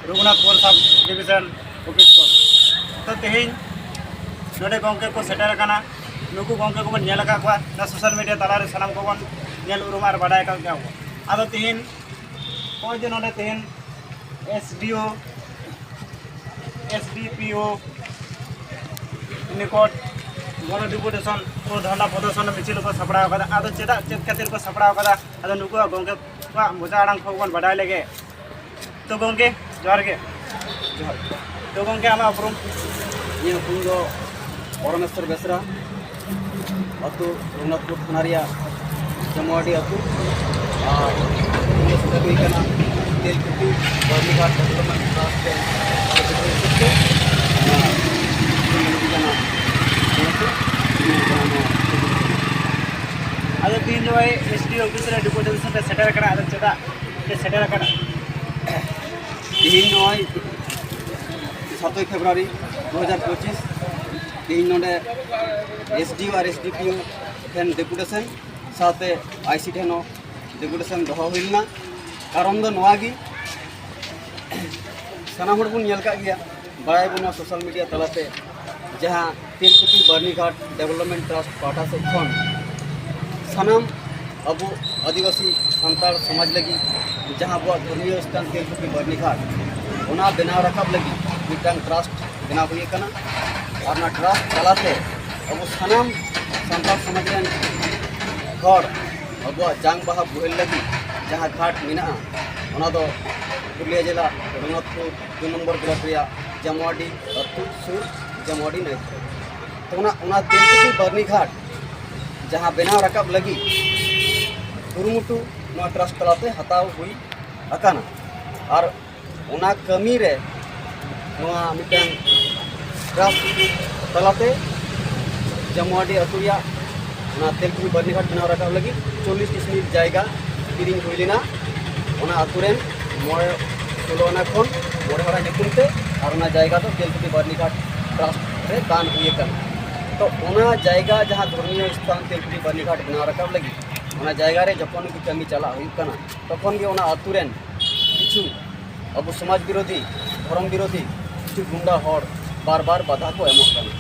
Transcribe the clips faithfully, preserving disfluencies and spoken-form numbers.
ᱨᱚᱜᱷᱩᱱᱟᱛᱷᱯᱩᱨ ᱥᱟᱵ division office ᱠᱷᱚᱱ᱾ ᱛᱚ, ᱛᱮᱦᱮᱧ ᱱᱚᱰᱮ ᱜᱚᱢᱠᱮ ᱠᱚ ᱥᱮᱴᱮᱨ ᱟᱠᱟᱱᱟ᱾ ᱱᱩᱠᱩ ᱜᱚᱢᱠᱮ ᱠᱚᱵᱚᱱ ᱧᱮᱞ ᱟᱠᱟᱫ ᱠᱚᱣᱟ, ᱱᱚᱣᱟ ᱥᱳᱥᱟᱞ ᱢᱤᱰᱤᱭᱟ ᱛᱟᱞᱟᱨᱮ ᱥᱟᱱᱟᱢ ᱠᱚᱵᱚᱱ ᱧᱮᱞ ᱩᱨᱩᱢ ᱟᱨ ᱵᱟᱰᱟᱭ ᱟᱠᱟᱫ ᱜᱮᱭᱟ ᱵᱚᱱ᱾ ᱟᱫᱚ ᱛᱮᱦᱮᱧ ᱱᱚᱜᱼᱚᱭ ᱡᱮ ᱱᱚᱰᱮ ᱛᱮᱦᱮᱧ ᱮᱥ ᱰᱤ ᱳ, ᱮᱥ ᱰᱤ ᱯᱤ ᱳ, ᱱᱤᱠᱚᱴ ᱜᱚᱱᱚ ᱰᱮᱯᱩᱴᱮᱥᱚᱱ ᱠᱚ ᱫᱷᱚᱨᱱᱟ ᱯᱨᱚᱫᱚᱨᱥᱚᱱ ᱢᱤᱪᱷᱤᱞ ᱠᱚ ᱥᱟᱯᱲᱟᱣ ᱠᱟᱫᱟ᱾ ᱟᱫᱚ ᱪᱮᱫᱟᱜ, ᱪᱮᱫ ᱠᱷᱟᱹᱛᱤᱨ ᱠᱚ ᱥᱟᱯᱲᱟᱣ ᱠᱟᱫᱟ, ᱟᱫᱚ ᱱᱩᱠᱩᱣᱟᱜ ᱜᱚᱢᱠᱮ ᱠᱚᱣᱟᱜ ᱢᱚᱪᱟ ᱟᱲᱟᱝ ᱠᱷᱚᱱ ᱵᱚᱱ ᱵᱟᱰᱟᱭ ᱞᱮᱜᱮ᱾ ᱛᱚ ᱜᱚᱢᱠᱮ, ᱡᱚᱦᱟᱨ ᱜᱮ᱾ ᱡᱚᱦᱟᱨ᱾ ᱛᱚ ᱜᱚᱢᱠᱮ, ᱟᱢᱟᱜ ᱩᱯᱨᱩᱢ? ᱤᱧᱟᱹᱜ ᱩᱯᱨᱩᱢ ᱫᱚ ᱯᱚᱨᱚᱢᱮᱥᱣᱚᱨ ᱵᱮᱥᱨᱟ, ᱟᱹᱛᱩ ᱨᱚᱜᱷᱩᱱᱟᱛᱷᱯᱩᱨ ᱛᱷᱟᱱᱟ ᱨᱮᱭᱟᱜ ᱡᱟᱢᱩᱣᱟᱰᱤ ᱟᱹᱛᱩ᱾ ᱟᱨ ᱤᱧ ᱫᱚ ᱥᱮᱴᱮᱨ ᱦᱩᱭ ᱠᱟᱱᱟ ᱛᱮᱞᱠᱩᱯᱤ ᱵᱟᱹᱨᱱᱤᱜᱷᱟᱴ ᱰᱮᱵᱷᱞᱚᱯᱢᱮᱱᱴ ᱴᱨᱟᱥᱴ ᱨᱮ ᱥᱮᱠᱨᱮᱴᱟᱨᱤ ᱦᱤᱥᱟᱹᱵ ᱛᱮ᱾ ᱟᱨ ᱤᱧ ᱫᱚ ᱠᱟᱱᱟ ᱟᱫᱚ ᱛᱤᱦᱤᱧ ᱱᱚᱜᱼᱚᱭ ᱮᱥ ᱰᱤ ᱳ ᱚᱯᱷᱤᱥ ᱨᱮ ᱰᱮᱯᱩᱴᱮᱥᱚᱱ ᱯᱮ ᱥᱮᱴᱮᱨ ᱟᱠᱟᱱᱟ, ᱟᱫᱚ ᱪᱮᱫᱟᱜ ᱯᱮ ᱥᱮᱴᱮᱨ ᱟᱠᱟᱱᱟ? ᱛᱤᱦᱤᱧ ᱱᱚᱜᱼᱚᱭ ᱥᱟᱛᱳᱭ ᱯᱷᱮᱵᱽᱨᱩᱣᱟᱨᱤ ᱫᱩ ᱦᱟᱡᱟᱨ ᱯᱚᱸᱪᱤᱥ, ᱛᱤᱦᱤᱧ ᱱᱚᱰᱮ ᱮᱥ ᱰᱤ ᱳ ᱟᱨ ᱮᱥ ᱰᱤ ᱯᱤ ᱳ ᱴᱷᱮᱱ ᱰᱮᱯᱩᱴᱮᱥᱚᱱ ᱥᱟᱶᱛᱮ ᱟᱭ ᱥᱤ ᱴᱷᱮᱱ ᱦᱚᱸ ᱰᱮᱯᱩᱴᱮᱥᱚᱱ ᱫᱚᱦᱚ ᱦᱩᱭ ᱞᱮᱱᱟ᱾ ᱠᱟᱨᱚᱱ ᱫᱚ ᱱᱚᱣᱟ ᱜᱮ, ᱥᱟᱱᱟᱢ ᱦᱚᱲ ᱵᱚᱱ ᱧᱮᱞ ᱠᱟᱜ ᱜᱮᱭᱟ, ᱵᱟᱲᱟᱭ ᱵᱚᱱ ᱱᱚᱣᱟ ᱥᱳᱥᱟᱞ ᱢᱤᱰᱤᱭᱟ ᱛᱟᱞᱟᱛᱮ, ᱡᱟᱦᱟᱸ ᱛᱮᱞᱠᱩᱯᱤ ᱵᱟᱹᱨᱱᱤᱜᱷᱟᱴ ᱰᱮᱵᱷᱞᱚᱯᱢᱮᱱᱴ ᱴᱨᱟᱥᱴ ᱯᱟᱦᱴᱟ ᱥᱮᱫ ᱠᱷᱚᱱ ᱥᱟᱱᱟᱢ ᱟᱵᱚ ᱟᱹᱫᱤᱵᱟᱹᱥᱤ ᱥᱟᱱᱛᱟᱲ ᱥᱚᱢᱟᱡᱽ ᱞᱟᱹᱜᱤᱫ ᱡᱟᱦᱟᱸ ᱟᱵᱚᱣᱟᱜ ᱫᱷᱚᱨᱢᱤᱭᱚ ᱥᱛᱷᱟᱱ ᱛᱮᱞᱠᱩᱯᱤ ᱵᱟᱹᱨᱱᱤᱜᱷᱟᱴ, ᱚᱱᱟ ᱵᱮᱱᱟᱣ ᱨᱟᱠᱟᱵ ᱞᱟᱹᱜᱤᱫ ᱢᱤᱫᱴᱟᱝ ᱴᱨᱟᱥᱴ ᱵᱮᱱᱟᱣ ᱦᱩᱭ ᱟᱠᱟᱱᱟ᱾ ᱟᱨ ᱚᱱᱟ ᱴᱨᱟᱥᱴ ᱛᱟᱞᱟᱛᱮ ᱟᱵᱚ ᱥᱟᱱᱟᱢ ᱥᱟᱱᱛᱟᱲ ᱥᱚᱢᱟᱡᱽ ᱨᱮᱱ ᱦᱚᱲ ᱟᱵᱚᱣᱟᱜ ᱡᱟᱝ ᱵᱟᱦᱟ ᱵᱳᱦᱮᱞ ᱞᱟᱹᱜᱤᱫ ᱡᱟᱦᱟᱸ ᱜᱷᱟᱴ ᱢᱮᱱᱟᱜᱼᱟ, ᱚᱱᱟ ᱫᱚ ᱯᱩᱨᱩᱞᱤᱭᱟᱹ ᱡᱮᱞᱟ ᱨᱚᱜᱷᱩᱱᱟᱛᱷᱯᱩᱨ ᱫᱩ ᱱᱚᱢᱵᱚᱨ ᱵᱞᱚᱠ ᱨᱮᱭᱟᱜ ᱡᱟᱢᱩᱣᱟᱰᱤ ᱟᱹᱛᱩ ᱥᱩᱨ ᱡᱟᱢᱩᱣᱟᱰᱤ ᱱᱟᱹᱭ ᱠᱚᱨᱮ᱾ ᱛᱚ, ᱚᱱᱟ, ᱚᱱᱟ ᱛᱮᱞᱠᱩᱯᱤ ᱵᱟᱹᱨᱱᱤ ᱜᱷᱟᱴ ᱡᱟᱦᱟᱸ ᱵᱮᱱᱟᱣ ᱨᱟᱠᱟᱵ ᱞᱟᱹᱜᱤᱫ ᱠᱩᱨᱩᱢᱩᱴᱩ ᱱᱚᱣᱟ ᱴᱨᱟᱥᱴ ᱛᱟᱞᱟᱛᱮ ᱦᱟᱛᱟᱣ ᱦᱩᱭ ᱟᱠᱟᱱᱟ᱾ ᱟᱨ ᱚᱱᱟ ᱠᱟᱹᱢᱤ ᱨᱮ ᱱᱚᱣᱟ ᱢᱤᱫᱴᱟᱝ ᱴᱨᱟᱥᱴ ᱛᱟᱞᱟᱛᱮ ᱡᱟᱢᱩᱣᱟᱰᱤ ᱟᱹᱛᱩ ᱨᱮᱭᱟᱜ ᱚᱱᱟ ᱛᱮᱞᱠᱩᱯᱤ ᱵᱟᱹᱨᱱᱤ ᱜᱷᱟᱴ ᱵᱮᱱᱟᱣ ᱨᱟᱠᱟᱵ ᱞᱟᱹᱜᱤᱫ ᱪᱚᱞᱞᱤᱥ ᱰᱤᱥᱢᱤᱞ ᱡᱟᱭᱜᱟ ᱠᱤᱨᱤᱧ ᱦᱩᱭ ᱞᱮᱱᱟ᱾ ᱚᱱᱟ ᱟᱹᱛᱩ ᱨᱮᱱ ᱢᱚᱬᱮ, ᱥᱳᱞᱳ ᱟᱱᱟ ᱠᱷᱚᱱ ᱢᱚᱬᱮ ᱦᱚᱲᱟᱜ ᱧᱩᱛᱩᱢ ᱛᱮ, ᱟᱨ ᱚᱱᱟ ᱡᱟᱭᱜᱟ ᱫᱚ ᱛᱮᱞᱠᱩᱯᱤ ᱵᱟᱹᱨᱱᱤ ᱜᱷᱟᱴ ᱴᱨᱟᱥᱴ ᱨᱮ ᱫᱟᱱ ᱦᱩᱭ ᱟᱠᱟᱱᱟ᱾ ᱛᱚ, ᱚᱱᱟ ᱡᱟᱭᱜᱟ ᱡᱟᱦᱟᱸ ᱫᱷᱚᱨᱢᱤᱭᱚ ᱥᱛᱷᱟᱱ ᱛᱮᱞᱠᱩᱯᱤ ᱵᱟᱹᱨᱱᱤ ᱜᱷᱟᱴ ᱵᱮᱱᱟᱣ ᱨᱟᱠᱟᱵ ᱞᱟᱹᱜᱤᱫ, ᱚᱱᱟ ᱡᱟᱭᱜᱟ ᱨᱮ ᱡᱚᱠᱷᱚᱱ ᱜᱮ ᱠᱟᱹᱢᱤ ᱪᱟᱞᱟᱜ ᱦᱩᱭᱩᱜ ᱠᱟᱱᱟ, ᱛᱚᱠᱷᱚᱱ ᱜᱮ ᱚᱱᱟ ᱟᱹᱛᱩ ᱨᱮᱱ ᱠᱤᱪᱷᱩ ᱟᱵᱚ ᱥᱚᱢᱟᱡᱽ ᱵᱤᱨᱳᱫᱷᱤ, ᱫᱷᱚᱨᱚᱢ ᱵᱤᱨᱳᱫᱷᱤ ᱠᱤᱪᱷᱩ ᱜᱩᱱᱰᱟ ᱦᱚᱲ ᱵᱟᱨ ᱵᱟᱨ ᱵᱟᱫᱷᱟ ᱠᱚ ᱮᱢᱚᱜ ᱠᱟᱱᱟ᱾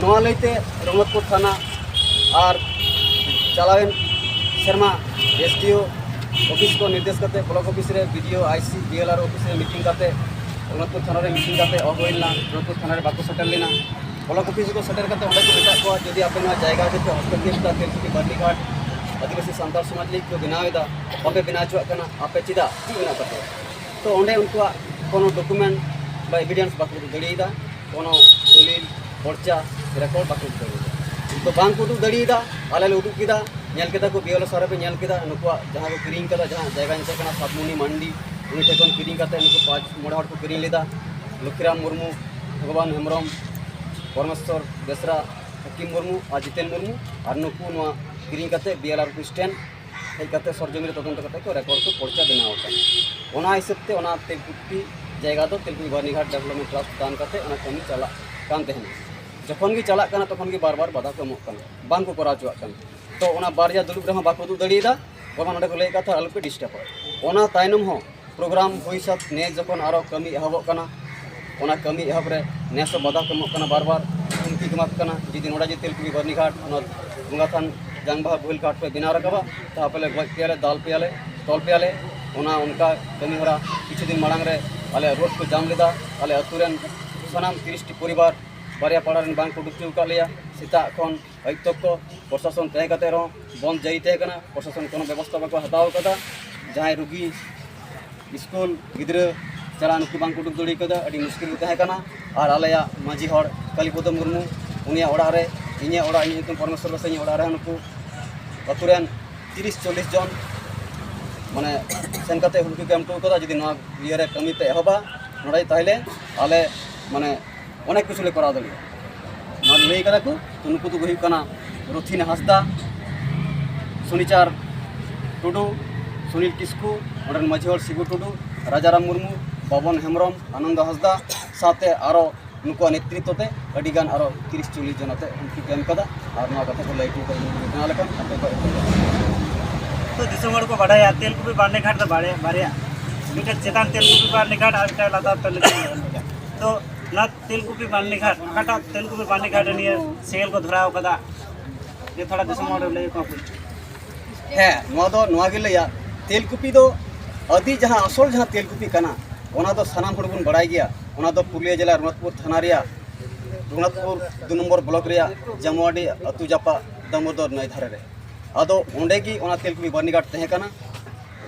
ᱱᱚᱣᱟ ᱞᱟᱹᱭᱛᱮ ᱨᱚᱝᱜᱚᱛᱯᱩᱨ ᱛᱷᱟᱱᱟ ᱟᱨ ᱪᱟᱞᱟᱣᱮᱱ ᱥᱮᱨᱢᱟ ᱮᱥ ᱰᱤ ᱳ ᱚᱯᱷᱤᱥ ᱠᱚ ᱱᱤᱨᱫᱮᱥ ᱠᱟᱛᱮ ᱵᱞᱚᱠ ᱚᱯᱷᱤᱥ ᱨᱮ ᱵᱤ ᱰᱤ ᱳ, ᱟᱭ ᱥᱤ, ᱵᱤ ᱮᱞ ᱟᱨ ᱚᱯᱷᱤᱥ ᱨᱮ ᱢᱤᱴᱤᱝ ᱠᱟᱛᱮ ᱨᱚᱝᱜᱚᱛᱯᱩᱨ ᱛᱷᱟᱱᱟ ᱨᱮ ᱢᱤᱴᱤᱝ ᱠᱟᱛᱮ ᱚᱦᱚ ᱦᱩᱭ ᱞᱮᱱᱟ᱾ ᱨᱚᱝᱜᱚᱛᱯᱩᱨ ᱛᱷᱟᱱᱟ ᱨᱮ ᱵᱟᱠᱚ ᱥᱮᱴᱮᱨ ᱞᱮᱱᱟ᱾ ᱵᱞᱚᱠ ᱚᱯᱷᱤᱥ ᱨᱮᱠᱚ ᱥᱮᱴᱮᱨ ᱠᱟᱛᱮ ᱚᱸᱰᱮ ᱠᱚ ᱢᱮᱛᱟᱜ ᱠᱚᱣᱟ, ᱡᱩᱫᱤ ᱟᱯᱮ ᱱᱚᱣᱟ ᱡᱟᱭᱜᱟ ᱨᱮᱯᱮ ᱦᱚᱥᱛᱚᱠᱠᱷᱮᱯ ᱮᱫᱟ, ᱛᱮᱞᱠᱩᱯᱤ ᱵᱟᱨᱱᱤᱜᱷᱟᱴ ᱟᱹᱫᱤᱵᱟᱹᱥᱤ ᱥᱟᱱᱛᱟᱲ ᱥᱚᱢᱟᱡᱽ ᱞᱟᱹᱜᱤᱫ ᱠᱚ ᱵᱮᱱᱟᱣ ᱮᱫᱟ, ᱵᱟᱯᱮ ᱵᱮᱱᱟᱣ ᱦᱚᱪᱚᱣᱟᱜ ᱠᱟᱱᱟ, ᱟᱯᱮ ᱪᱮᱫᱟᱜ, ᱪᱮᱫ ᱢᱮᱱᱟᱜ ᱛᱟᱯᱮᱭᱟ? ᱛᱚ ᱚᱸᱰᱮ ᱩᱱᱠᱩᱣᱟᱜ ᱠᱳᱱᱳ ᱰᱚᱠᱩᱢᱮᱱᱴ ᱵᱟ ᱮᱵᱷᱤᱰᱮᱱᱥ ᱵᱟᱠᱚ ᱩᱫᱩᱜ ᱫᱟᱲᱮᱭᱟᱫᱟ, ᱠᱳᱱᱳ ᱫᱚᱞᱤᱞ, ᱯᱚᱨᱪᱟ, ᱨᱮᱠᱚᱨᱰ ᱵᱟᱠᱚ ᱩᱫᱩᱜ ᱫᱟᱲᱮᱭᱟᱫᱟ᱾ ᱛᱚ ᱵᱟᱝ ᱠᱚ ᱩᱫᱩᱜ ᱫᱟᱲᱮᱭᱟᱫᱟ, ᱟᱞᱮ ᱞᱮ ᱩᱫᱩᱜ ᱠᱮᱫᱟ, ᱧᱮᱞ ᱠᱮᱫᱟ ᱠᱚ, ᱵᱤ ᱮᱞ ᱳ ᱥᱟᱨ ᱨᱮᱯᱮ ᱧᱮᱞ ᱠᱮᱫᱟ, ᱱᱩᱠᱩᱣᱟᱜ ᱡᱟᱦᱟᱸ ᱠᱚ ᱠᱤᱨᱤᱧ ᱠᱟᱫᱟ, ᱡᱟᱦᱟᱸ ᱡᱟᱭᱜᱟ ᱧᱮᱞ ᱠᱟᱱᱟ ᱥᱟᱫᱢᱩᱱᱤ ᱢᱟᱱᱰᱤ, ᱩᱱᱤ ᱴᱷᱮᱱ ᱠᱷᱚᱱ ᱠᱤᱨᱤᱧ ᱠᱟᱛᱮ ᱱᱩᱠᱩ ᱯᱟᱸᱪ ᱢᱚᱬᱮ ᱦᱚᱲ ᱠᱚ ᱠᱤᱨᱤᱧ ᱞᱮᱫᱟ, ᱞᱚᱠᱠᱷᱤᱨᱟᱢ ᱢᱩᱨᱢᱩ, ᱵᱷᱚᱜᱚᱵᱟᱱ ᱦᱮᱢᱵᱨᱚᱢ, ᱯᱚᱨᱢᱮᱥᱣᱚᱨ ᱵᱮᱥᱨᱟ, ᱦᱟᱹᱠᱤᱢ ᱢᱩᱨᱢᱩ ᱟᱨ ᱡᱤᱛᱮᱱ ᱢᱩᱨᱢᱩ, ᱟᱨ ᱱᱩᱠᱩ ᱱᱚᱣᱟ ᱠᱤᱨᱤᱧ ᱠᱟᱛᱮ ᱵᱤ ᱮᱞ ᱟᱨ ᱚᱯᱷᱤᱥ ᱴᱷᱮᱱ ᱦᱮᱡ ᱠᱟᱛᱮ ᱥᱚᱨᱡᱚᱢᱤᱱ ᱨᱮ ᱛᱚᱫᱚᱱᱛᱚ ᱠᱟᱛᱮ ᱠᱚ ᱨᱮᱠᱚᱨᱰ ᱠᱚ ᱯᱚᱨᱪᱟ ᱵᱮᱱᱟᱣ ᱟᱠᱟᱱᱟ᱾ ᱚᱱᱟ ᱦᱤᱥᱟᱹᱵ ᱛᱮ ᱚᱱᱟ ᱛᱮᱞᱠᱩᱯᱤ ᱡᱟᱭᱜᱟ ᱫᱚ ᱛᱮᱞᱠᱩᱯᱤ ᱵᱟᱨᱱᱤᱜᱷᱟᱴ ᱰᱮᱵᱷᱞᱚᱯᱢᱮᱱᱴ ᱴᱨᱟᱥᱴ ᱫᱟᱱ ᱠᱟᱛᱮ ᱚᱱᱟ ᱠᱟᱹᱢᱤ ᱪᱟᱞᱟᱜ ᱠᱟᱱ ᱛᱟᱦᱮᱱᱟ᱾ ᱡᱚᱠᱷᱚᱱ ᱜᱮ ᱪᱟᱞᱟᱜ ᱠᱟᱱᱟ, ᱛᱚᱠᱷᱚᱱ ᱜᱮ ᱵᱟᱨ ᱵᱟᱨ ᱵᱟᱫᱷᱟ ᱠᱚ ᱮᱢᱚᱜ ᱠᱟᱱᱟ, ᱵᱟᱝ ᱠᱚ ᱠᱚᱨᱟᱣ ᱦᱚᱪᱚᱣᱟᱜ ᱠᱟᱱᱟ᱾ ᱛᱚ ᱚᱱᱟ ᱵᱟᱨᱭᱟ ᱫᱩᱲᱩᱵ ᱨᱮᱦᱚᱸ ᱵᱟᱠᱚ ᱩᱫᱩᱜ ᱫᱟᱲᱮᱭᱟᱫᱟ, ᱵᱟᱠᱷᱟᱱ ᱚᱸᱰᱮ ᱠᱚ ᱞᱟᱹᱭᱮᱫ ᱠᱟᱱ ᱛᱟᱦᱮᱸᱫ ᱟᱞᱚᱯᱮ ᱰᱤᱥᱴᱟᱵᱟ᱾ ᱚᱱᱟ ᱛᱟᱭᱱᱚᱢ ᱦᱚᱸ ᱯᱨᱳᱜᱨᱟᱢ ᱦᱩᱭ ᱥᱟᱛ ᱱᱮ ᱡᱚᱠᱷᱚᱱ ᱟᱨᱚ ᱠᱟᱹᱢᱤ ᱮᱦᱚᱵᱚᱜ ᱠᱟᱱᱟ, ᱚᱱᱟ ᱠᱟᱹᱢᱤ ᱮᱦᱚᱵ ᱨᱮ ᱱᱮᱥ ᱦᱚᱸ ᱵᱟᱫᱷᱟ ᱠᱚ ᱮᱢᱚᱜ ᱠᱟᱱᱟ ᱵᱟᱨ ᱵᱟᱨ, ᱦᱩᱢᱠᱤ ᱠᱚ ᱮᱢᱟ ᱠᱚ ᱠᱟᱱᱟ᱾ ᱡᱩᱫᱤ ᱱᱚᱰᱮ ᱡᱩᱫᱤ ᱛᱮᱞᱠᱩᱯᱤ ᱵᱟᱨᱱᱤᱜᱷᱟᱴ ᱚᱱᱟ ᱵᱚᱸᱜᱟ ᱛᱷᱟᱱ ᱡᱟᱝ ᱵᱟᱦᱟ ᱵᱳᱦᱮᱞ ᱜᱷᱟᱴ ᱯᱮ ᱵᱮᱱᱟᱣ ᱨᱟᱠᱟᱵᱟ, ᱛᱟᱦᱚᱞᱮ ᱜᱚᱡ ᱯᱮᱭᱟᱞᱮ, ᱫᱟᱞ ᱯᱮᱭᱟᱞᱮ, ᱛᱚᱞ ᱯᱮᱭᱟᱞᱮ᱾ ᱚᱱᱟ ᱚᱱᱠᱟ ᱠᱟᱹᱢᱤ ᱦᱚᱨᱟ ᱠᱤᱪᱷᱩ ᱫᱤᱱ ᱢᱟᱲᱟᱝ ᱨᱮ ᱟᱞᱮ ᱨᱳᱰ ᱠᱚ ᱡᱟᱢ ᱞᱮᱫᱟ᱾ ᱟᱞᱮ ᱟᱹᱛᱩ ᱨᱮᱱ ᱥᱟᱱᱟᱢ ᱛᱤᱨᱤᱥ ᱴᱤ ᱯᱚᱨᱤᱵᱟᱨ ᱵᱟᱨᱭᱟ ᱯᱟᱲᱟ ᱨᱮᱱ ᱵᱟᱝ ᱠᱚ ᱩᱰᱩᱠ ᱦᱚᱪᱚ ᱟᱠᱟᱫ ᱞᱮᱭᱟ᱾ ᱥᱮᱛᱟᱜ ᱠᱷᱚᱱ ᱟᱹᱭᱩᱵ ᱛᱚᱠ ᱠᱚ ᱯᱨᱚᱥᱟᱥᱚᱱ ᱛᱟᱦᱮᱸ ᱠᱟᱛᱮ ᱨᱮᱦᱚᱸ ᱵᱚᱱᱫ ᱡᱟᱹᱨᱤ ᱛᱟᱦᱮᱸ ᱠᱟᱱᱟ, ᱯᱨᱚᱥᱟᱥᱚᱱ ᱠᱳᱱᱳ ᱵᱮᱵᱚᱥᱛᱷᱟ ᱵᱟᱠᱚ ᱦᱟᱛᱟᱣ ᱟᱠᱟᱫᱟ᱾ ᱡᱟᱦᱟᱸᱭ ᱨᱩᱜᱤ, ᱥᱠᱩᱞ ᱜᱤᱫᱽᱨᱟᱹ ᱪᱟᱞᱟᱜ ᱱᱩᱠᱩ ᱵᱟᱝ ᱠᱚ ᱩᱰᱩᱠ ᱫᱟᱲᱮ ᱠᱟᱫᱟ, ᱟᱹᱰᱤ ᱢᱩᱥᱠᱤᱞ ᱨᱮ ᱛᱟᱦᱮᱸ ᱠᱟᱱᱟ᱾ ᱟᱨ ᱟᱞᱮᱭᱟᱜ ᱢᱟᱹᱡᱷᱤ ᱦᱚᱲ ᱠᱟᱞᱤᱯᱚᱫᱚ ᱢᱩᱨᱢᱩ, ᱩᱱᱤᱭᱟᱜ ᱚᱲᱟᱜ ᱨᱮ, ᱤᱧᱟᱹᱜ ᱚᱲᱟᱜ, ᱤᱧᱟᱹᱜ ᱧᱩᱛᱩᱢ ᱯᱚᱨᱢᱮᱥᱣᱚᱨ ᱵᱮᱥᱨᱟ, ᱤᱧᱟᱹᱜ ᱚᱲᱟᱜ ᱨᱮ ᱱᱩᱠᱩ ᱟᱹᱛᱩ ᱨᱮᱱ ᱛᱤᱨᱤᱥ ᱪᱚᱞᱞᱤᱥ ᱡᱚᱱ ᱢᱟᱱᱮ ᱥᱮᱱ ᱠᱟᱛᱮ ᱦᱩᱢᱠᱤ ᱠᱚ ᱮᱢ ᱦᱚᱴᱚ ᱠᱟᱫᱟ, ᱡᱩᱫᱤ ᱱᱚᱣᱟ ᱤᱭᱟᱹ ᱨᱮ ᱠᱟᱹᱢᱤ ᱯᱮ ᱮᱦᱚᱵᱟ ᱱᱚᱰᱮ, ᱛᱟᱦᱚᱞᱮ ᱟᱞᱮ ᱢᱟᱱᱮ ᱚᱱᱮᱠ ᱠᱤᱪᱷᱩ ᱞᱮ ᱠᱚᱨᱟᱣ ᱫᱟᱲᱮᱭᱟᱜᱼᱟ᱾ ᱱᱚᱣᱟ ᱞᱟᱹᱭ ᱠᱟᱫᱟ ᱠᱚ᱾ ᱛᱚ ᱱᱩᱠᱩ ᱫᱚᱠᱚ ᱦᱩᱭᱩᱜ ᱠᱟᱱᱟ ᱨᱚᱛᱷᱤᱱ ᱦᱟᱸᱥᱫᱟ, ᱥᱚᱱᱤᱪᱟᱨ ᱴᱩᱰᱩ, ᱥᱩᱱᱤᱞ ᱠᱤᱥᱠᱩ, ᱚᱸᱰᱮᱱ ᱢᱟᱹᱡᱷᱤ ᱦᱚᱲ ᱥᱤᱵᱩ ᱴᱩᱰᱩ, ᱨᱟᱡᱟᱨᱟᱢ ᱢᱩᱨᱢᱩ, ᱵᱟᱵᱚᱱ ᱦᱮᱢᱵᱨᱚᱢ, ᱟᱱᱚᱱᱫᱚ ᱦᱟᱸᱥᱫᱟ, ᱥᱟᱶᱛᱮ ᱟᱨᱚ ᱱᱩᱠᱩᱣᱟᱜ ᱱᱮᱛᱨᱤᱛᱵ ᱛᱮ ᱟᱹᱰᱤ ᱜᱟᱱ ᱟᱨᱚ ᱛᱤᱨᱤᱥ ᱪᱚᱞᱞᱤᱥ ᱡᱚᱱ ᱟᱛᱮ ᱩᱱᱠᱩ ᱠᱚ ᱮᱢ ᱠᱟᱫᱟ᱾ ᱟᱨ ᱱᱚᱣᱟ ᱠᱟᱛᱷᱟ ᱠᱚ ᱞᱟᱹᱭ ᱦᱚᱴᱚ ᱠᱟᱫᱟ, ᱡᱟᱦᱟᱸ ᱞᱮᱠᱟ ᱟᱯᱮ ᱠᱚ ᱮᱛᱚᱦᱚᱵ᱾ ᱛᱚ ᱫᱤᱥᱚᱢ ᱦᱚᱲ ᱠᱚ ᱵᱟᱰᱟᱭᱟ ᱛᱮᱞᱠᱩᱯᱤ ᱵᱟᱨᱱᱤᱜᱷᱟᱴ ᱫᱚ ᱵᱟᱨᱭᱟ, ᱵᱟᱨᱭᱟ ᱢᱤᱫᱴᱮᱱ ᱪᱮᱛᱟᱱ ᱛᱮᱞᱠᱩᱯᱤ ᱵᱟᱨᱱᱤ ᱜᱷᱟᱴ ᱟᱨ ᱢᱤᱫᱴᱮᱱ ᱞᱟᱛᱟᱨ ᱛᱮᱞᱠᱩᱯᱤ ᱵᱟᱨᱱᱤ ᱜᱷᱟᱴ᱾ ᱛᱚ ᱚᱱᱟ ᱛᱮᱞᱠᱩᱯᱤ ᱵᱟᱨᱱᱤ ᱜᱷᱟᱴ, ᱚᱠᱟᱴᱟᱜ ᱛᱮᱞᱠᱩᱯᱤ ᱵᱟᱨᱱᱤ ᱜᱷᱟᱴ ᱨᱮ ᱱᱤᱭᱟᱹ ᱥᱮᱸᱜᱮᱞ ᱠᱚ ᱫᱷᱚᱨᱟᱣ ᱠᱟᱫᱟ, ᱡᱮ ᱛᱷᱚᱲᱟ ᱫᱤᱥᱚᱢ ᱦᱚᱲ ᱞᱟᱹᱭ ᱟᱠᱚᱣᱟ ᱯᱮ᱾ ᱦᱮᱸ, ᱱᱚᱣᱟ ᱫᱚ ᱱᱚᱣᱟ ᱜᱮ ᱞᱟᱹᱭᱟ, ᱛᱮᱞᱠᱩᱯᱤ ᱫᱚ ᱟᱹᱫᱤ ᱡᱟᱦᱟᱸ ᱟᱥᱚᱞ ᱡᱟᱦᱟᱸ ᱛᱮᱞᱠᱩᱯᱤ ᱠᱟᱱᱟ, ᱚᱱᱟ ᱫᱚ ᱥᱟᱱᱟᱢ ᱦᱚᱲ ᱵᱚᱱ ᱵᱟᱲᱟᱭ ᱜᱮᱭᱟ᱾ ᱚᱱᱟ ᱫᱚ ᱯᱩᱨᱩᱞᱤᱭᱟᱹ ᱡᱮᱞᱟ ᱨᱚᱜᱷᱩᱱᱟᱛᱷᱯᱩᱨ ᱛᱷᱟᱱᱟ ᱨᱮᱭᱟᱜ, ᱨᱚᱜᱷᱩᱱᱟᱛᱷᱯᱩᱨ ᱫᱩ ᱱᱚᱢᱵᱚᱨ ᱵᱞᱚᱠ ᱨᱮᱭᱟᱜ ᱡᱟᱢᱩᱣᱟᱰᱤ ᱟᱹᱛᱩ ᱡᱟᱯᱟᱜ ᱫᱟᱢᱳᱫᱚᱨ ᱱᱟᱹᱭ ᱫᱷᱟᱨᱮ ᱨᱮ᱾ ᱟᱫᱚ ᱚᱸᱰᱮ ᱜᱮ ᱚᱱᱟ ᱛᱮᱞᱠᱩᱯᱤ ᱵᱟᱨᱱᱤ ᱜᱷᱟᱴ ᱛᱟᱦᱮᱸ ᱠᱟᱱᱟ᱾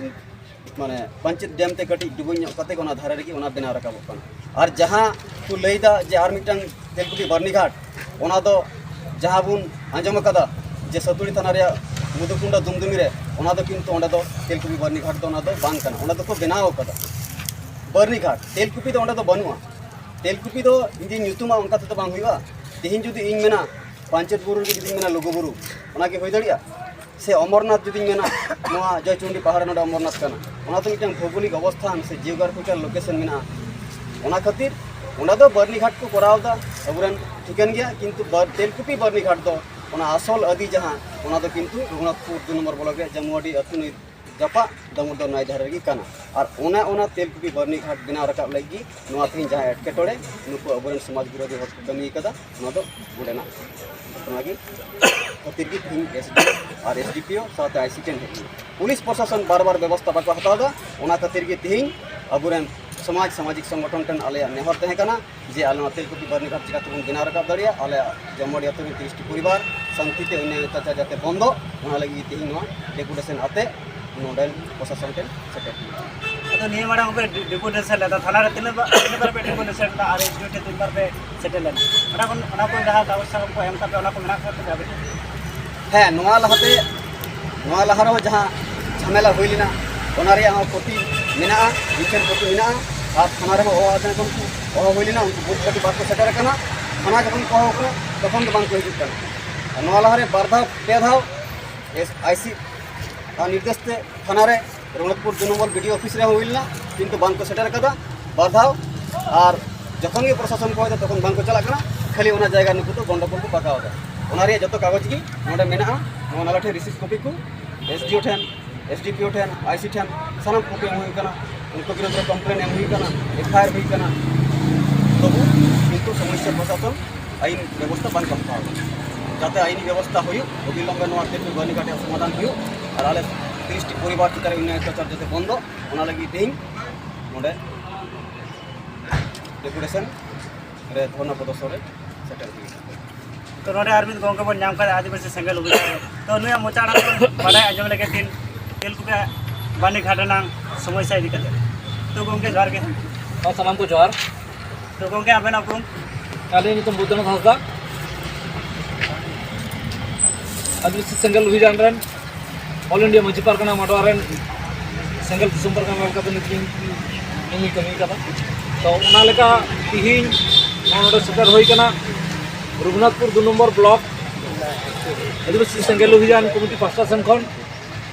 ᱢᱟᱱᱮ ᱯᱟᱧᱪᱮᱛ ᱰᱮᱢ ᱛᱮ ᱠᱟᱹᱴᱤᱡ ᱰᱩᱵᱩᱡ ᱧᱚᱜ ᱠᱟᱛᱮ ᱚᱱᱟ ᱫᱷᱟᱨᱮ ᱨᱮᱜᱮ ᱚᱱᱟ ᱵᱮᱱᱟᱣ ᱨᱟᱠᱟᱵᱚᱜ ᱠᱟᱱᱟ᱾ ᱟᱨ ᱡᱟᱦᱟᱸ ᱠᱚ ᱞᱟᱹᱭᱫᱟ ᱡᱮ ᱟᱨ ᱢᱤᱫᱴᱟᱝ ᱛᱮᱞᱠᱩᱯᱤ ᱵᱟᱨᱱᱤ ᱜᱷᱟᱴ, ᱚᱱᱟ ᱫᱚ ᱡᱟᱦᱟᱸ ᱵᱚᱱ ᱟᱸᱡᱚᱢ ᱟᱠᱟᱫᱟ ᱡᱮ ᱥᱟᱹᱛᱩᱲᱤ ᱛᱷᱟᱱᱟ ᱨᱮᱭᱟᱜ ᱢᱚᱫᱷᱩᱠᱩᱱᱰᱟ ᱫᱩᱢᱫᱩᱢᱤ ᱨᱮ, ᱚᱱᱟ ᱫᱚ ᱠᱤᱱᱛᱩ ᱚᱸᱰᱮ ᱫᱚ ᱛᱮᱞᱠᱩᱯᱤ ᱵᱟᱨᱱᱤ ᱜᱷᱟᱴ ᱫᱚ ᱚᱱᱟ ᱫᱚ ᱵᱟᱝ ᱠᱟᱱᱟ, ᱚᱸᱰᱮ ᱫᱚᱠᱚ ᱵᱮᱱᱟᱣ ᱟᱠᱟᱫᱟ ᱵᱟᱨᱱᱤ ᱜᱷᱟᱴ᱾ ᱛᱮᱞᱠᱩᱯᱤ ᱫᱚ ᱚᱸᱰᱮ ᱫᱚ ᱵᱟᱹᱱᱩᱜᱼᱟ᱾ ᱛᱮᱞᱠᱩᱯᱤ ᱫᱚ ᱤᱧ ᱫᱩᱧ ᱧᱩᱛᱩᱢᱟ, ᱚᱱᱠᱟ ᱛᱮᱫᱚ ᱵᱟᱝ ᱦᱩᱭᱩᱜᱼᱟ᱾ ᱛᱮᱦᱮᱧ ᱡᱩᱫᱤ ᱤᱧ ᱢᱮᱱᱟ ᱯᱟᱧᱪᱮᱛ ᱵᱩᱨᱩ ᱨᱮᱜᱮ ᱡᱩᱫᱤᱧ ᱢᱮᱱᱟ ᱞᱩᱜᱩ ᱵᱩᱨᱩ, ᱚᱱᱟ ᱠᱤ ᱦᱩᱭ ᱫᱟᱲᱮᱭᱟᱜᱼᱟ? ᱥᱮ ᱚᱢᱚᱨᱱᱟᱛᱷ ᱡᱩᱫᱤᱧ ᱢᱮᱱᱟ, ᱱᱚᱣᱟ ᱡᱚᱭᱪᱚᱱᱰᱤ ᱯᱟᱦᱟᱲ ᱱᱚᱰᱮ ᱚᱢᱚᱨᱱᱟᱛᱷ ᱠᱟᱱᱟ, ᱚᱱᱟ ᱫᱚ ᱢᱤᱫᱴᱟᱝ ᱵᱷᱳᱜᱳᱞᱤᱠ ᱚᱵᱚᱥᱛᱷᱟᱱ ᱥᱮ ᱡᱤᱭᱳᱜᱨᱟᱯᱷᱤᱠᱟᱞ ᱞᱳᱠᱮᱥᱚᱱ ᱢᱮᱱᱟᱜᱼᱟ᱾ ᱚᱱᱟ ᱠᱷᱟᱹᱛᱤᱨ ᱚᱸᱰᱮ ᱫᱚ ᱵᱟᱹᱨᱱᱤ ᱜᱷᱟᱴ ᱠᱚ ᱠᱚᱨᱟᱣ ᱮᱫᱟ ᱟᱵᱚᱨᱮᱱ, ᱴᱷᱤᱠᱟᱹᱱ ᱜᱮᱭᱟ, ᱠᱤᱱᱛᱩ ᱵᱟᱨ-, ᱛᱮᱞᱠᱩᱯᱤ ᱵᱟᱹᱨᱱᱤ ᱜᱷᱟᱴ ᱫᱚ ᱚᱱᱟ ᱟᱥᱚᱞ ᱟᱹᱫᱤ ᱡᱟᱦᱟᱸ, ᱚᱱᱟ ᱫᱚ ᱠᱤᱱᱛᱩ ᱨᱚᱜᱷᱩᱱᱟᱛᱷᱯᱩᱨ ᱫᱩ ᱱᱚᱢᱵᱚᱨ ᱵᱞᱚᱠ ᱨᱮᱭᱟᱜ ᱡᱟᱢᱩᱣᱟᱰᱤ ᱟᱹᱛᱩ ᱱᱟᱹᱭ ᱡᱟᱯᱟᱜ ᱫᱟᱢᱳᱫᱚᱨ ᱱᱟᱹᱭ ᱫᱷᱟᱨᱮ ᱨᱮᱜᱮ ᱠᱟᱱᱟ᱾ ᱟᱨ ᱚᱱᱟ, ᱚᱱᱟ ᱛᱮᱞᱠᱩᱯᱤ ᱵᱟᱹᱨᱱᱤ ᱜᱷᱟᱴ ᱵᱮᱱᱟᱣ ᱨᱟᱠᱟᱵ ᱞᱟᱹᱜᱤᱫ ᱜᱮ ᱱᱚᱣᱟ ᱛᱮᱦᱮᱧ ᱡᱟᱦᱟᱸ ᱮᱴᱠᱮᱴᱚᱬᱮ ᱱᱩᱠᱩ ᱟᱵᱚᱨᱮᱱ ᱥᱚᱢᱟᱡᱽ ᱵᱤᱨᱳᱫᱷᱤ ᱦᱚᱲ ᱠᱚ ᱠᱟᱹᱢᱤ ᱠᱟᱫᱟ, ᱱᱚᱣᱟ ᱫᱚ ᱚᱸᱰᱮᱱᱟᱜ ᱜᱷᱚᱴᱚᱱᱟ ᱜᱮ ᱠᱷᱟᱹᱛᱤᱨ ᱜᱮ ᱛᱮᱦᱮᱧ ᱮᱥ ᱰᱤ ᱟᱨ ᱮᱥ ᱰᱤ ᱯᱤ ᱳ ᱥᱟᱶᱛᱮ ᱟᱭ ᱥᱤ ᱴᱷᱮᱱ ᱦᱮᱡ ᱮᱱᱟ᱾ ᱯᱩᱞᱤᱥ ᱯᱨᱚᱥᱟᱥᱚᱱ ᱵᱟᱨ ᱵᱟᱨ ᱵᱮᱵᱚᱥᱛᱷᱟ ᱵᱟᱠᱚ ᱦᱟᱛᱟᱣ ᱮᱫᱟ, ᱚᱱᱟ ᱠᱷᱟᱹᱛᱤᱨ ᱜᱮ ᱛᱮᱦᱮᱧ ᱟᱵᱚᱨᱮᱱ ᱥᱚᱢᱟᱡᱽ, ᱥᱟᱢᱟᱡᱤᱠ ᱥᱚᱝᱜᱚᱴᱷᱚᱱ ᱴᱷᱮᱱ ᱟᱞᱮᱭᱟᱜ ᱱᱮᱦᱚᱨ ᱛᱟᱦᱮᱸ ᱠᱟᱱᱟ ᱡᱮ ᱟᱞᱮ ᱱᱚᱣᱟ ᱛᱮᱞᱠᱩᱯᱤ ᱵᱟᱹᱨᱱᱤ ᱜᱷᱟᱴ ᱪᱤᱠᱟᱹ ᱛᱮᱵᱚᱱ ᱵᱮᱱᱟᱣ ᱨᱟᱠᱟᱵ ᱫᱟᱲᱮᱭᱟᱜᱼᱟ, ᱟᱞᱮᱭᱟᱜ ᱡᱟᱢᱩᱣᱟᱰᱤ ᱟᱹᱛᱩ ᱨᱮᱱ ᱛᱤᱨᱤᱥ ᱴᱤ ᱯᱚᱨᱤᱵᱟᱨ ᱥᱟᱱᱛᱤ ᱛᱮ ᱚᱱᱱᱭᱟᱭ ᱚᱛᱛᱟᱪᱟᱨ ᱡᱟᱛᱮ ᱵᱚᱱᱫᱚ, ᱚᱱᱟ ᱞᱟᱹᱜᱤᱫ ᱛᱮᱦᱮᱧ ᱱᱚᱣᱟ ᱰᱮᱯᱩᱴᱮᱥᱚᱱ ᱟᱛᱮ ᱱᱚᱰᱮᱱ ᱯᱨᱚᱥᱟᱥᱚᱱ ᱴᱷᱮᱱ ᱥᱮᱴᱮᱨ ᱦᱩᱭᱩᱜᱼᱟ᱾ ᱟᱫᱚ ᱱᱤᱭᱟᱹ ᱢᱟᱲᱟᱝ ᱦᱚᱸᱯᱮ ᱰᱮ-, ᱰᱮᱯᱩᱴᱮᱥᱚᱱ ᱞᱮᱫᱟ, ᱛᱷᱟᱱᱟ ᱨᱮ ᱛᱤᱱᱟᱹᱜ ᱵᱟᱨ, ᱛᱤᱱᱟᱹᱜ ᱵᱟᱨ ᱯᱮ ᱰᱮᱯᱩᱴᱮᱥᱚᱱ ᱞᱮᱫᱟ ᱟᱨ ᱮᱥ ᱰᱤ ᱳ ᱴᱷᱮᱱ ᱛᱤᱱ ᱵᱟᱨ ᱯᱮ ᱥᱮᱴᱮᱨ ᱞᱮᱱᱟ? ᱚᱱᱟ ᱠᱚ, ᱚᱱᱟ ᱠᱚ ᱡᱟᱦᱟᱸ ᱠᱟᱜᱚᱡᱽ ᱥᱟᱠᱟᱢ ᱠᱚ ᱮᱢ ᱠᱟᱛᱮ, ᱚᱱᱟ ᱠᱚ ᱢᱮᱱᱟᱜ ᱟᱠᱟᱫ ᱛᱟᱯᱮᱭᱟ ᱟᱯᱮ ᱴᱷᱮᱱ? ᱦᱮᱸ, ᱱᱚᱣᱟ ᱞᱟᱦᱟᱛᱮ, ᱱᱚᱣᱟ ᱞᱟᱦᱟ ᱨᱮᱦᱚᱸ ᱡᱟᱦᱟᱸ ᱡᱷᱟᱢᱮᱞᱟ ᱦᱩᱭ ᱞᱮᱱᱟ, ᱚᱱᱟ ᱨᱮᱭᱟᱜ ᱦᱚᱸ ᱠᱚᱯᱤ ᱢᱮᱱᱟᱜᱼᱟ, ᱤᱧ ᱴᱷᱮᱱ ᱠᱚᱯᱤ ᱢᱮᱱᱟᱜᱼᱟ᱾ ᱟᱨ ᱛᱷᱟᱱᱟ ᱨᱮᱦᱚᱸ ᱦᱚᱦᱚ ᱟᱫᱮ ᱠᱚ, ᱦᱚᱦᱚ ᱦᱩᱭ ᱞᱮᱱᱟ, ᱩᱱᱠᱩ ᱵᱩᱛᱷ ᱠᱟᱹᱴᱤᱡ ᱵᱟᱠᱚ ᱥᱮᱴᱮᱨ ᱟᱠᱟᱱᱟ᱾ ᱛᱷᱟᱱᱟ ᱡᱚᱠᱷᱚᱱ ᱠᱚ ᱦᱚᱦᱚ ᱠᱟᱱᱟ, ᱛᱚᱠᱷᱚᱱ ᱫᱚ ᱵᱟᱝ ᱠᱚ ᱦᱤᱡᱩᱜ ᱠᱟᱱᱟ᱾ ᱟᱨ ᱱᱚᱣᱟ ᱞᱟᱦᱟᱨᱮ ᱵᱟᱨ ᱫᱷᱟᱣ, ᱯᱮ ᱫᱷᱟᱣ ᱮᱥ ᱟᱭ ᱥᱤ ᱟᱨ ᱱᱤᱨᱫᱮᱥ ᱛᱮ ᱛᱷᱟᱱᱟ ᱨᱮ ᱨᱚᱜᱷᱩᱱᱟᱛᱷᱯᱩᱨ ᱫᱩ number B D O office ᱨᱮᱦᱚᱸ ᱦᱩᱭ ᱞᱮᱱᱟ, ᱠᱤᱱᱛᱩ ᱵᱟᱝ ᱠᱚ ᱥᱮᱴᱮᱨ ᱟᱠᱟᱫᱟ ᱵᱟᱨ ᱫᱷᱟᱣ᱾ ᱟᱨ ᱡᱚᱠᱷᱚᱱ ᱜᱮ ᱯᱨᱚᱥᱟᱥᱚᱱ ᱠᱚ ᱦᱚᱦᱚᱭᱮᱫᱟ, ᱛᱚᱠᱷᱚᱱ ᱵᱟᱝ ᱠᱚ ᱪᱟᱞᱟᱜ ᱠᱟᱱᱟ, ᱠᱷᱟᱹᱞᱤ ᱚᱱᱟ ᱡᱟᱭᱜᱟ ᱱᱩᱠᱩ ᱫᱚ ᱜᱚᱱᱰᱚᱜᱳᱞ ᱠᱚ ᱯᱟᱠᱟᱣ ᱮᱫᱟ᱾ ᱚᱱᱟ ᱨᱮᱭᱟᱜ ᱡᱚᱛᱚ ᱠᱟᱜᱚᱡᱽ ᱜᱮ ᱱᱚᱰᱮ ᱢᱮᱱᱟᱜᱼᱟ᱾ ᱱᱚᱣᱟ ᱱᱟᱞᱟ ᱴᱷᱮᱱ ᱨᱤᱥᱤᱵᱷ ᱠᱚᱯᱤ ᱠᱚ ᱮᱥ ᱰᱤ ᱳ ᱴᱷᱮᱱ, ᱮᱥ ᱰᱤ ᱯᱤ ᱳ ᱴᱷᱮᱱ, ᱟᱭ ᱥᱤ ᱴᱷᱮᱱ ᱥᱟᱱᱟᱢ ᱠᱚᱯᱤ ᱮᱢ ᱦᱩᱭ ᱟᱠᱟᱱᱟ᱾ ᱩᱱᱠᱩ ᱵᱤᱨᱩᱫᱷ ᱨᱮ ᱠᱚᱢᱯᱞᱮᱱ ᱮᱢ ᱦᱩᱭ ᱠᱟᱱᱟ, ᱮᱯᱷ ᱟᱭ ᱟᱨ ᱦᱩᱭ ᱠᱟᱱᱟ, ᱛᱚᱵᱩ ᱠᱤᱱᱛᱩ ᱥᱚᱢᱚᱥᱥᱟ ᱯᱨᱚᱥᱟᱥᱚᱱ ᱟᱭᱤᱱ ᱵᱮᱵᱚᱥᱛᱷᱟ ᱵᱟᱝ ᱠᱚ ᱦᱟᱛᱟᱣ ᱮᱫᱟ᱾ ᱡᱟᱛᱮ ᱟᱭᱤᱱ ᱵᱮᱵᱚᱥᱛᱷᱟ ᱦᱩᱭᱩᱜ, ᱚᱵᱤᱞᱚᱢᱵᱮ ᱱᱚᱣᱟ ᱛᱮᱞᱠᱩᱯᱤ ᱵᱟᱹᱨᱱᱤᱜᱷᱟᱴ ᱥᱚᱢᱟᱫᱷᱟᱱ ᱦᱩᱭᱩᱜ ᱟᱨ ᱟᱞᱮ ᱛᱤᱨᱤᱥ ᱴᱤ ᱯᱚᱨᱤᱵᱟᱨ ᱪᱮᱛᱟᱱ ᱨᱮ ᱚᱱᱱᱭᱟᱭ ᱚᱛᱛᱟᱪᱟᱨ ᱡᱟᱛᱮ ᱵᱚᱱᱫᱚ, ᱚᱱᱟ ᱞᱟᱹᱜᱤᱫ ᱛᱮᱦᱮᱧ ᱱᱚᱰᱮ ᱰᱮᱯᱩᱴᱮᱥᱚᱱ ᱨᱮ ᱫᱷᱚᱨᱱᱟ ᱯᱨᱚᱫᱚᱨᱥᱚᱱ ᱨᱮ ᱥᱮᱴᱮᱨ ᱦᱩᱭ ᱮᱱᱟ᱾ ᱛᱚ ᱱᱚᱰᱮ ᱟᱨ ᱢᱤᱫ ᱜᱚᱝᱠᱮ ᱵᱚᱱ ᱧᱟᱢ ᱠᱟᱫᱟ ᱟᱹᱫᱤᱵᱟᱹᱥᱤ ᱥᱮᱸᱜᱮᱞ ᱚᱵᱷᱤᱡᱟᱱ ᱨᱮ᱾ ᱛᱚ ᱱᱩᱭᱟᱜ ᱢᱚᱪᱟ ᱟᱲᱟᱝ ᱵᱚᱱ ᱵᱟᱰᱟᱭ ᱟᱸᱡᱚᱢ ᱞᱮᱜᱮ ᱛᱤᱱ ᱛᱮᱞᱠᱩᱯᱤ ᱵᱟᱹᱨᱱᱤᱜᱷᱟᱴ ᱨᱮᱱᱟᱜ ᱥᱚᱢᱚᱥᱥᱟ ᱤᱫᱤ ᱠᱟᱛᱮ᱾ ᱛᱚ ᱜᱚᱝᱠᱮ ᱡᱚᱦᱟᱨ ᱜᱮ᱾ ᱦᱚᱸ, ᱥᱟᱱᱟᱢ ᱠᱚ ᱡᱚᱦᱟᱨ᱾ ᱛᱚ ᱜᱚᱝᱠᱮ ᱟᱵᱮᱱᱟᱜ ᱩᱯᱨᱩᱢ? ᱟᱹᱞᱤᱧ ᱧᱩᱛᱩᱢ ᱵᱩᱫᱷᱚᱱᱟᱛᱷ ᱦᱟᱸᱥᱫᱟ᱾ ᱟᱹᱫᱤᱵᱟᱹᱥᱤ ᱥᱮᱸᱜᱮᱞ ᱚᱵᱷᱤᱡᱟᱱ ᱨᱮᱱ ᱚᱞ ᱤᱱᱰᱤᱭᱟ ᱢᱟᱹᱡᱷᱤ ᱯᱟᱨᱜᱟᱱᱟ ᱢᱟᱰᱣᱟ ᱨᱮᱱ ᱥᱮᱸᱜᱮᱞ ᱫᱤᱥᱚᱢ ᱯᱟᱨᱜᱟᱱᱟ ᱞᱮᱠᱟᱛᱮ ᱱᱤᱛ ᱤᱧ ᱠᱟᱹᱢᱤ ᱠᱟᱫᱟ᱾ ᱛᱚ ᱚᱱᱟ ᱞᱮᱠᱟ ᱛᱤᱦᱤᱧ ᱱᱚᱣᱟ ᱱᱚᱰᱮ ᱥᱮᱴᱮᱨ ᱦᱩᱭ ᱠᱟᱱᱟ ᱨᱚᱜᱷᱩᱱᱟᱛᱷᱯᱩᱨ ᱫᱩ ᱱᱚᱢᱵᱚᱨ ᱵᱞᱚᱠ ᱟᱹᱫᱤᱵᱟᱹᱥᱤ ᱥᱮᱸᱜᱮᱞ ᱚᱵᱷᱤᱡᱟᱱ ᱠᱚᱢᱤᱴᱤ ᱯᱟᱦᱴᱟ ᱥᱮᱱ ᱠᱷᱚᱱ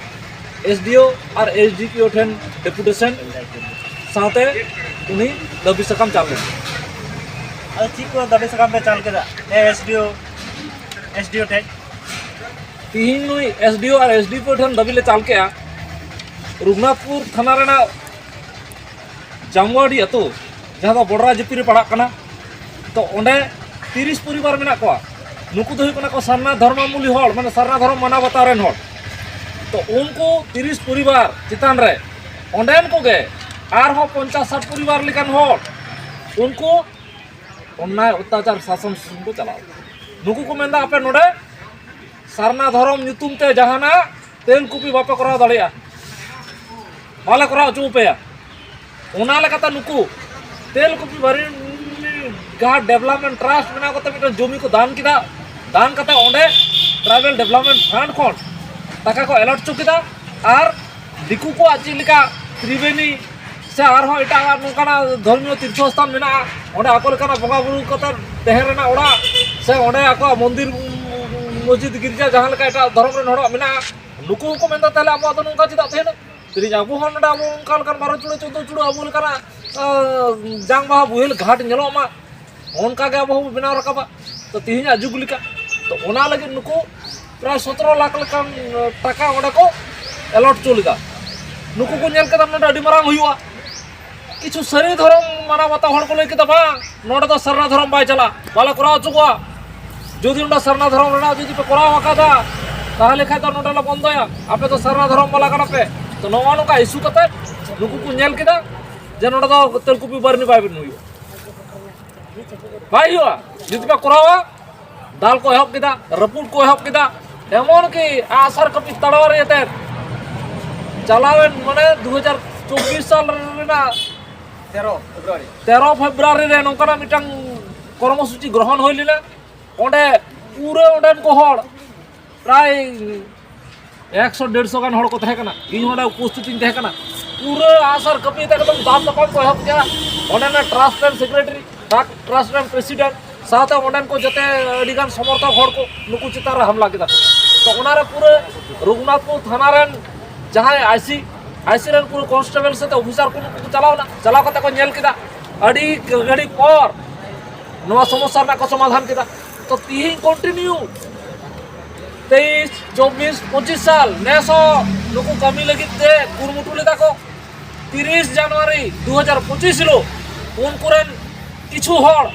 ᱮᱥ ᱰᱤ ᱳ ᱟᱨ ᱮᱥ ᱰᱤ ᱯᱤ ᱳ ᱴᱷᱮᱱ ᱰᱮᱯᱩᱴᱮᱥᱚᱱ ᱥᱟᱶᱛᱮ ᱩᱱᱤ ᱫᱟᱹᱵᱤ ᱥᱟᱠᱟᱢ ᱪᱟᱞ ᱞᱮᱱᱟ᱾ ᱟᱫᱚ ᱪᱮᱫ ᱠᱚ ᱫᱟᱹᱵᱤ ᱥᱟᱠᱟᱢ ᱯᱮ ᱪᱟᱞ ᱠᱮᱫᱟ ᱮᱥ ᱰᱤ ᱳ, ᱮᱥ ᱰᱤ ᱳ ᱴᱷᱮᱱ? ᱛᱤᱦᱤᱧ ᱱᱩᱭ ᱮᱥ ᱰᱤ ᱳ ᱟᱨ ᱮᱥ ᱰᱤ ᱯᱤ ᱳ ᱴᱷᱮᱱ ᱫᱟᱹᱵᱤ ᱞᱮ ᱪᱟᱞ ᱠᱮᱜᱼᱟ, ᱨᱚᱜᱷᱩᱱᱟᱛᱷᱯᱩᱨ ᱛᱷᱟᱱᱟ ᱨᱮᱱᱟᱜ ᱡᱟᱢᱩᱣᱟᱰᱤ ᱟᱹᱛᱩ, ᱡᱟᱦᱟᱸ ᱫᱚ ᱵᱚᱰᱨᱟ ᱡᱤᱯᱤ ᱨᱮ ᱯᱟᱲᱟᱜ ᱠᱟᱱᱟ, ᱛᱚ ᱚᱸᱰᱮ ᱛᱤᱨᱤᱥ ᱯᱚᱨᱤᱵᱟᱨ ᱢᱮᱱᱟᱜ ᱠᱚᱣᱟ᱾ ᱱᱩᱠᱩ ᱫᱚ ᱦᱩᱭᱩᱜ ᱠᱟᱱᱟ ᱠᱚ ᱥᱟᱨᱱᱟ ᱫᱷᱚᱨᱢᱟᱵᱚᱞᱚᱢᱵᱤ ᱦᱚᱲ, ᱢᱟᱱᱮ ᱥᱟᱨᱱᱟ ᱫᱷᱚᱨᱚᱢ ᱢᱟᱱᱟᱣ ᱵᱟᱛᱟᱣ ᱨᱮᱱ ᱦᱚᱲ᱾ ᱛᱚ ᱩᱱᱠᱩ ᱛᱤᱨᱤᱥ ᱯᱚᱨᱤᱵᱟᱨ ᱪᱮᱛᱟᱱ ᱨᱮ ᱚᱸᱰᱮᱱ ᱠᱚᱜᱮ ᱟᱨᱦᱚᱸ ᱯᱚᱧᱪᱟᱥ ᱥᱟᱴ ᱯᱚᱨᱤᱵᱟᱨ ᱞᱮᱠᱟᱱ ᱦᱚᱲ, ᱩᱱᱠᱩ ᱚᱱᱱᱟᱭ ᱚᱛᱛᱟᱪᱟᱨ ᱥᱟᱥᱚᱱ ᱥᱩᱥᱚᱱ ᱠᱚ ᱪᱟᱞᱟᱣ᱾ ᱱᱩᱠᱩ ᱠᱚ ᱢᱮᱱᱫᱟ, ᱟᱯᱮ ᱱᱚᱰᱮ ᱥᱟᱨᱱᱟ ᱫᱷᱚᱨᱚᱢ ᱧᱩᱛᱩᱢ ᱛᱮ ᱡᱟᱦᱟᱱᱟᱜ ᱛᱮᱞᱠᱩᱯᱤ ᱵᱟᱯᱮ ᱠᱚᱨᱟᱣ ᱫᱟᱲᱮᱭᱟᱜᱼᱟ, ᱵᱟᱞᱮ ᱠᱚᱨᱟᱣ ᱦᱚᱪᱚ ᱟᱯᱮᱭᱟ᱾ ᱚᱱᱟ ᱞᱮᱠᱟᱛᱮ ᱱᱩᱠᱩ ᱛᱮᱞᱠᱩᱯᱤ ᱵᱟᱹᱨᱱᱤᱜᱷᱟᱴ ᱰᱮᱵᱷᱞᱚᱯᱢᱮᱱᱴ ᱴᱨᱟᱥᱴ ᱵᱮᱱᱟᱣ ᱠᱟᱛᱮ ᱢᱤᱫᱴᱮᱱ ᱡᱚᱢᱤ ᱠᱚ ᱫᱟᱱ ᱠᱮᱫᱟ᱾ ᱫᱟᱱ ᱠᱟᱛᱮ ᱚᱸᱰᱮ ᱴᱨᱟᱭᱵᱮᱞ ᱰᱮᱵᱷᱞᱚᱯᱢᱮᱱᱴ ᱯᱷᱟᱱᱰ ᱠᱷᱚᱱ ᱴᱟᱠᱟ ᱠᱚ ᱮᱞᱚᱴ ᱦᱚᱪᱚ ᱠᱮᱫᱟ᱾ ᱟᱨ ᱫᱤᱠᱩ ᱠᱚᱣᱟᱜ ᱪᱮᱫ ᱞᱮᱠᱟ ᱛᱨᱤᱵᱮᱱᱤ ᱥᱮ ᱟᱨᱦᱚᱸ ᱮᱴᱟᱜ ᱱᱚᱝᱠᱟᱱᱟᱜ ᱫᱷᱚᱨᱢᱤᱭᱚ ᱛᱤᱨᱛᱷᱚ ᱥᱛᱷᱟᱱ ᱢᱮᱱᱟᱜᱼᱟ, ᱚᱸᱰᱮ ᱟᱠᱚ ᱞᱮᱠᱟᱱᱟᱜ ᱵᱚᱸᱜᱟ ᱵᱩᱨᱩ ᱠᱟᱛᱮ ᱛᱟᱦᱮᱸ ᱨᱮᱱᱟᱜ ᱚᱲᱟᱜ, ᱥᱮ ᱚᱸᱰᱮ ᱟᱠᱚᱣᱟᱜ ᱢᱚᱱᱫᱤᱨ, ᱢᱚᱥᱡᱤᱫ, ᱜᱤᱨᱡᱟ, ᱡᱟᱦᱟᱸ ᱞᱮᱠᱟ ᱮᱴᱟᱜ ᱫᱷᱚᱨᱚᱢ ᱨᱮᱱ ᱦᱚᱲᱟᱜ ᱢᱮᱱᱟᱜᱼᱟ, ᱱᱩᱠᱩ ᱦᱚᱸᱠᱚ ᱢᱮᱱᱫᱟ, ᱛᱟᱦᱞᱮ ᱟᱵᱚᱣᱟᱜ ᱫᱚ ᱱᱚᱝᱠᱟ ᱪᱮᱫᱟᱜ ᱛᱟᱦᱮᱱᱟ? ᱛᱮᱦᱮᱧ ᱟᱵᱚ ᱦᱚᱸ ᱱᱚᱰᱮ ᱟᱵᱚ ᱚᱱᱠᱟ ᱞᱮᱠᱟᱱ ᱵᱟᱨᱚ ᱪᱩᱲᱟᱹ, ᱪᱳᱫᱽᱫᱳ ᱪᱩᱲᱟᱹ ᱟᱵᱚ ᱞᱮᱠᱟᱱᱟᱜ, ᱟᱸ, ᱡᱟᱝ ᱵᱟᱦᱟ ᱵᱳᱦᱮᱞ ᱜᱷᱟᱴ ᱧᱮᱞᱚᱜ ᱢᱟ, ᱚᱱᱠᱟ ᱜᱮ ᱟᱵᱚ ᱦᱚᱸᱵᱚ ᱵᱮᱱᱟᱣ ᱨᱟᱠᱟᱵᱟ᱾ ᱛᱚ ᱛᱮᱦᱮᱧᱟᱜ ᱡᱩᱜᱽ ᱞᱮᱠᱟ, ᱛᱚ ᱚᱱᱟ ᱞᱟᱹᱜᱤᱫ ᱱᱩᱠᱩ ᱯᱨᱟᱭ ᱥᱚᱛᱨᱚ ᱞᱟᱠᱷ ᱞᱮᱠᱟᱱ, ᱟᱸ, ᱴᱟᱠᱟ ᱚᱸᱰᱮ ᱠᱚ ᱮᱞᱚᱴ ᱦᱚᱪᱚ ᱞᱮᱫᱟ᱾ ᱱᱩᱠᱩ ᱠᱚ ᱧᱮᱞ ᱠᱮᱫᱟ ᱱᱚᱰᱮ ᱟᱹᱰᱤ ᱢᱟᱨᱟᱝ ᱦᱩᱭᱩᱜᱼᱟ, ᱠᱤᱪᱷᱩ ᱥᱟᱹᱨᱤ ᱫᱷᱚᱨᱚᱢ ᱢᱟᱱᱟᱣ ᱵᱟᱛᱟᱣ ᱦᱚᱲ ᱠᱚ ᱞᱟᱹᱭ ᱠᱮᱫᱟ, "ᱵᱟᱝ, ᱱᱚᱰᱮ ᱫᱚ ᱥᱟᱨᱱᱟ ᱫᱷᱚᱨᱚᱢ ᱵᱟᱭ ᱪᱟᱞᱟᱜ, ᱵᱟᱞᱮ ᱠᱚᱨᱟᱣ ᱦᱚᱪᱚ ᱠᱚᱣᱟ᱾ ᱡᱩᱫᱤ ᱱᱚᱰᱮ ᱥᱟᱨᱱᱟ ᱫᱷᱚᱨᱚᱢ ᱨᱮᱱᱟᱜ ᱡᱩᱫᱤ ᱯᱮ ᱠᱚᱨᱟᱣ ᱟᱠᱟᱫᱟ, ᱛᱟᱦᱚᱞᱮ ᱠᱷᱟᱱ ᱫᱚ ᱱᱚᱰᱮ ᱞᱮ ᱵᱚᱱᱫᱚᱭᱟ, ᱟᱯᱮ ᱫᱚ ᱥᱟᱨᱱᱟ ᱫᱷᱚᱨᱚᱢ ᱵᱟᱞᱟ ᱠᱟᱱᱟ ᱯᱮ᱾" ᱛᱚ, ᱱᱚᱜᱼᱚ ᱱᱚᱝᱠᱟ ᱤᱥᱩ ᱠᱟᱛᱮ ᱱᱩᱠᱩ ᱠᱚ ᱧᱮᱞ ᱠᱮᱫᱟ ᱡᱮ ᱱᱚᱰᱮ ᱫᱚ ᱛᱮᱞᱠᱩᱯᱤ ᱵᱟᱨᱱᱤ ᱵᱟᱭ ᱵᱮᱱ ᱦᱩᱭᱩᱜᱼᱟ, ᱵᱟᱭ ᱦᱩᱭᱩᱜᱼᱟ᱾ ᱡᱩᱫᱤ ᱯᱮ ᱠᱚᱨᱟᱣᱟ, ᱫᱟᱞ ᱠᱚ ᱮᱦᱚᱵ ᱠᱮᱫᱟ, ᱨᱟᱹᱯᱩᱫ ᱠᱚ ᱮᱦᱚᱵ ᱠᱮᱫᱟ, ᱮᱢᱚᱱ ᱠᱤ ᱟᱜᱼᱥᱟᱨ ᱠᱟᱹᱯᱤ ᱛᱟᱲᱣᱟᱨᱤ ᱟᱛᱮᱫ ᱪᱟᱞᱟᱣᱮᱱ, ᱢᱟᱱᱮ, ᱫᱩ ᱦᱟᱡᱟᱨ ᱪᱚᱵᱵᱤᱥ ᱥᱟᱞ ᱨᱮᱱᱟᱜ ᱛᱮᱨᱚ ᱯᱷᱮᱵᱽᱨᱩᱣᱟᱨᱤ᱾ ᱛᱮᱨᱚ ᱯᱷᱮᱵᱽᱨᱩᱣᱟᱨᱤ ᱨᱮ ᱱᱚᱝᱠᱟᱱᱟᱜ ᱢᱤᱫᱴᱟᱝ ᱠᱚᱨᱢᱚᱥᱩᱪᱤ ᱜᱨᱚᱦᱚᱱ ᱦᱩᱭ ᱞᱮᱱᱟ᱾ ᱚᱸᱰᱮ ᱯᱩᱨᱟᱹ ᱚᱸᱰᱮᱱ ᱠᱚ ᱦᱚᱲ ᱯᱨᱟᱭ ᱮᱠᱥᱚ ᱰᱮᱲᱥᱚ ᱜᱟᱱ ᱦᱚᱲ ᱠᱚ ᱛᱟᱦᱮᱸ ᱠᱟᱱᱟ᱾ ᱤᱧ ᱦᱚᱸ ᱚᱸᱰᱮ ᱩᱯᱚᱥᱛᱷᱤᱛ ᱤᱧ ᱛᱟᱦᱮᱸ ᱠᱟᱱᱟ᱾ ᱯᱩᱨᱟᱹ ᱟᱜᱼᱥᱟᱨ ᱠᱟᱹᱯᱤ ᱟᱛᱮ ᱮᱠᱫᱚᱢ ᱫᱟᱞ ᱛᱟᱯᱟᱢ ᱠᱚ ᱮᱦᱚᱵ ᱠᱮᱜᱼᱟ᱾ ᱚᱸᱰᱮᱱᱟᱜ ᱴᱨᱟᱥᱴ ᱨᱮᱱ ᱥᱮᱠᱨᱮᱴᱟᱨᱤ, ᱴᱨᱟᱥᱴ ᱨᱮᱱ ᱯᱨᱮᱥᱤᱰᱮᱱᱴ ᱥᱟᱶᱛᱮ ᱚᱸᱰᱮᱱ ᱠᱚ ᱡᱚᱛᱚ ᱟᱹᱰᱤ ᱜᱟᱱ ᱥᱚᱢᱚᱨᱛᱷᱚᱠ ᱦᱚᱲ ᱠᱚ ᱱᱩᱠᱩ ᱪᱮᱛᱟᱱ ᱨᱮ ᱦᱟᱢᱞᱟ ᱠᱮᱫᱟ ᱠᱚ᱾ ᱛᱚ, ᱚᱱᱟᱨᱮ ᱯᱩᱨᱟᱹ ᱨᱚᱜᱷᱩᱱᱟᱛᱷᱯᱩᱨ ᱛᱷᱟᱱᱟ ᱨᱮᱱ ᱡᱟᱦᱟᱸᱭ ᱟᱭᱥᱤ, ᱟᱭᱥᱤ ᱨᱮᱱ ᱯᱩᱨᱟᱹ ᱠᱚᱱᱥᱴᱮᱵᱚᱞ ᱥᱟᱛᱮ ᱚᱯᱷᱤᱥᱟᱨ ᱠᱚ ᱱᱩᱠᱩ ᱠᱚ ᱪᱟᱞᱟᱣ ᱮᱱᱟ᱾ ᱪᱟᱞᱟᱣ ᱠᱟᱛᱮ ᱠᱚ ᱧᱮᱞ ᱠᱮᱫᱟ, ᱟᱹᱰᱤ ᱜᱷᱟᱹᱲᱤᱡ ᱯᱚᱨ ᱱᱚᱣᱟ ᱥᱚᱢᱚᱥᱥᱟ ᱨᱮᱱᱟᱜ ᱠᱚ ᱥᱚᱢᱟᱫᱷᱟᱱ ᱠᱮᱫᱟ᱾ ᱛᱚ, ᱛᱤᱦᱤᱧ ᱠᱚᱱᱴᱤᱱᱤᱭᱩ ᱛᱮᱭᱤᱥ, ᱪᱚᱵᱵᱤᱥ, ᱯᱚᱸᱪᱤᱥ ᱥᱟᱞ ᱱᱮᱥ ᱦᱚᱸ ᱱᱩᱠᱩ ᱠᱟᱹᱢᱤ ᱞᱟᱹᱜᱤᱫ ᱛᱮ ᱠᱩᱨᱩᱢᱩᱴᱩ ᱞᱮᱫᱟ ᱠᱚ᱾ ᱛᱤᱨᱤᱥ ᱡᱟᱱᱩᱣᱟᱨᱤ ᱫᱩ ᱦᱟᱡᱟᱨ ᱯᱚᱸᱪᱤᱥ ᱦᱤᱞᱳᱜ ᱩᱱᱠᱩ ᱨᱮᱱ ᱠᱤᱪᱷᱩ ᱦᱚᱲ,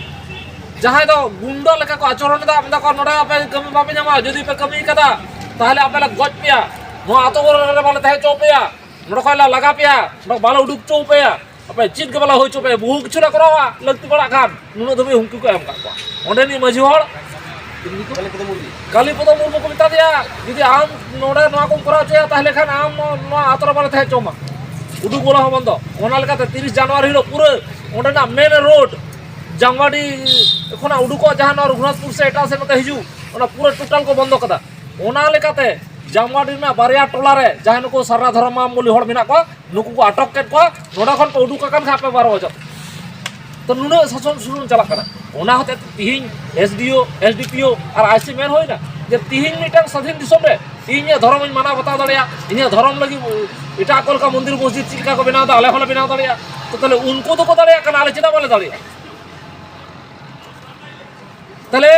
ᱡᱟᱦᱟᱸᱭ ᱫᱚ ᱜᱩᱱᱰᱟ ᱞᱮᱠᱟ ᱠᱚ ᱟᱪᱚᱨᱚᱱ ᱮᱫᱟ, ᱢᱮᱱᱫᱟ ᱠᱚ, "ᱱᱚᱰᱮ ᱟᱯᱮ ᱠᱟᱹᱢᱤ ᱵᱟᱯᱮ ᱧᱟᱢᱟ, ᱡᱩᱫᱤ ᱯᱮ ᱠᱟᱹᱢᱤ ᱠᱟᱫᱟ, ᱛᱟᱦᱚᱞᱮ ᱟᱯᱮ ᱞᱮ ᱜᱚᱡ ᱯᱮᱭᱟ, ᱱᱚᱣᱟ ᱟᱛᱳ ᱠᱚᱨᱮ ᱵᱟᱞᱮ ᱛᱟᱦᱮᱸ ᱦᱚᱪᱚ ᱯᱮᱭᱟ, ᱱᱚᱰᱮ ᱠᱷᱚᱱ ᱞᱮ ᱞᱟᱜᱟ ᱯᱮᱭᱟ, ᱱᱚᱰᱮ ᱵᱟᱞᱮ ᱩᱰᱩᱠ ᱦᱚᱪᱚ ᱯᱮᱭᱟ, ᱟᱯᱮ ᱪᱮᱫ ᱜᱮ ᱵᱟᱞᱮ ᱦᱩᱭ ᱦᱚᱪᱚ ᱯᱮᱭᱟ, ᱵᱚᱦᱩ ᱠᱤᱪᱷᱩ ᱞᱮ ᱠᱚᱨᱟᱣᱟ, ᱞᱟᱹᱠᱛᱤ ᱯᱟᱲᱟᱜ ᱠᱷᱟᱱ᱾" ᱱᱩᱱᱟᱹᱜ ᱫᱷᱟᱹᱵᱤᱡ ᱦᱩᱢᱠᱤ ᱠᱚ ᱮᱢ ᱠᱟᱜ ᱠᱚᱣᱟ᱾ ᱚᱸᱰᱮᱱᱤᱡ ᱢᱟᱹᱡᱷᱤ ᱦᱚᱲ ᱠᱟᱞᱤᱯᱚᱫᱚ ᱢᱩᱨᱢᱩ ᱠᱚ ᱢᱮᱛᱟ ᱫᱮᱭᱟ, "ᱡᱩᱫᱤ ᱟᱢ ᱱᱚᱰᱮ ᱱᱚᱣᱟ ᱠᱚᱢ ᱠᱚᱨᱟᱣ ᱦᱚᱪᱚᱭᱟ, ᱛᱟᱦᱚᱞᱮ ᱠᱷᱟᱱ ᱟᱢ ᱱᱚᱣᱟ ᱟᱛᱳ ᱨᱮ ᱵᱟᱞᱮ ᱛᱟᱦᱮᱸ ᱦᱚᱪᱚ ᱟᱢᱟ, ᱩᱰᱩᱠ ᱵᱚᱞᱚ ᱦᱚᱸ ᱵᱚᱱᱫᱚ᱾" ᱚᱱᱟ ᱞᱮᱠᱟᱛᱮ ᱛᱤᱨᱤᱥ ᱡᱟᱱᱩᱣᱟᱨᱤ ᱦᱤᱞᱳᱜ ᱯᱩᱨᱟᱹ ᱚᱸᱰᱮᱱᱟᱜ ᱢᱮᱱ ᱨᱳᱰ, ᱡᱟᱢᱣᱟᱰᱤ ᱠᱷᱚᱱᱟᱜ ᱩᱰᱩᱠᱚᱜ ᱡᱟᱦᱟᱸ ᱱᱚᱣᱟ ᱨᱚᱜᱷᱩᱱᱟᱛᱷᱯᱩᱨ ᱥᱮ ᱮᱴᱟᱜ ᱥᱮᱫ ᱱᱚᱛᱮ ᱦᱤᱡᱩᱜ, ᱚᱱᱟ ᱯᱩᱨᱟᱹ ᱴᱳᱴᱟᱞ ᱠᱚ ᱵᱚᱱᱫᱚ ᱠᱟᱫᱟ᱾ ᱚᱱᱟ ᱞᱮᱠᱟᱛᱮ ᱡᱟᱢᱣᱟᱰᱤ ᱨᱮᱱᱟᱜ ᱵᱟᱨᱭᱟ ᱴᱚᱞᱟ ᱨᱮ ᱡᱟᱦᱟᱸᱭ ᱱᱩᱠᱩ ᱥᱟᱨᱱᱟ ᱫᱷᱚᱨᱚᱢᱟᱵᱚᱞᱚᱢᱵᱤ ᱦᱚᱲ ᱢᱮᱱᱟᱜ ᱠᱚᱣᱟ, ᱱᱩᱠᱩ ᱠᱚ ᱟᱴᱚᱠ ᱠᱮᱫ ᱠᱚᱣᱟ᱾ ᱱᱚᱰᱮ ᱠᱷᱚᱱ ᱯᱮ ᱩᱰᱩᱠ ᱟᱠᱟᱱ ᱠᱷᱟᱱ ᱟᱯᱮ ᱵᱟᱨᱚ ᱵᱟᱡᱟᱜ᱾ ᱛᱚ, ᱱᱩᱱᱟᱹᱜ ᱥᱟᱥᱚᱱ ᱥᱩᱥᱚᱱ ᱪᱟᱞᱟᱜ ᱠᱟᱱᱟ᱾ ᱚᱱᱟ ᱦᱚᱛᱮᱡ ᱛᱮ ᱛᱤᱦᱤᱧ ᱮᱥ ᱰᱤ ᱳ, ᱮᱥ ᱰᱤ ᱯᱤ ᱳ ᱟᱨ ᱟᱭ ᱥᱤ ᱢᱮᱱ ᱦᱩᱭᱱᱟ ᱡᱮ ᱛᱤᱦᱤᱧ ᱢᱤᱫᱴᱟᱝ ᱥᱟᱫᱷᱤᱱ ᱫᱤᱥᱚᱢ ᱨᱮ ᱤᱧᱟᱹᱜ ᱫᱷᱚᱨᱚᱢ ᱤᱧ ᱢᱟᱱᱟᱣ ᱵᱟᱛᱟᱣ ᱫᱟᱲᱮᱭᱟᱜᱼᱟ, ᱤᱧᱟᱹᱜ ᱫᱷᱚᱨᱚᱢ ᱞᱟᱹᱜᱤᱫ ᱮᱴᱟᱜ ᱠᱚ ᱞᱮᱠᱟ ᱢᱚᱱᱫᱤᱨ ᱢᱚᱥᱡᱤᱫ ᱪᱮᱫ ᱞᱮᱠᱟ ᱠᱚ ᱵᱮᱱᱟᱣ ᱮᱫᱟ, ᱟᱞᱮ ᱦᱚᱸᱞᱮ ᱵᱮᱱᱟᱣ ᱫᱟᱲᱮᱭᱟᱜᱼᱟ᱾ ᱛᱚ, ᱛᱟᱦᱞᱮ ᱩᱱᱠᱩ ᱫᱚᱠᱚ ᱫᱟᱲᱮᱭᱟᱜ ᱠᱟᱱᱟ, ᱟᱞᱮ ᱪᱮᱫᱟᱜ ᱵᱟᱞᱮ ᱫᱟᱲᱮᱭᱟᱜᱼᱟ? ᱛᱟᱦᱞᱮ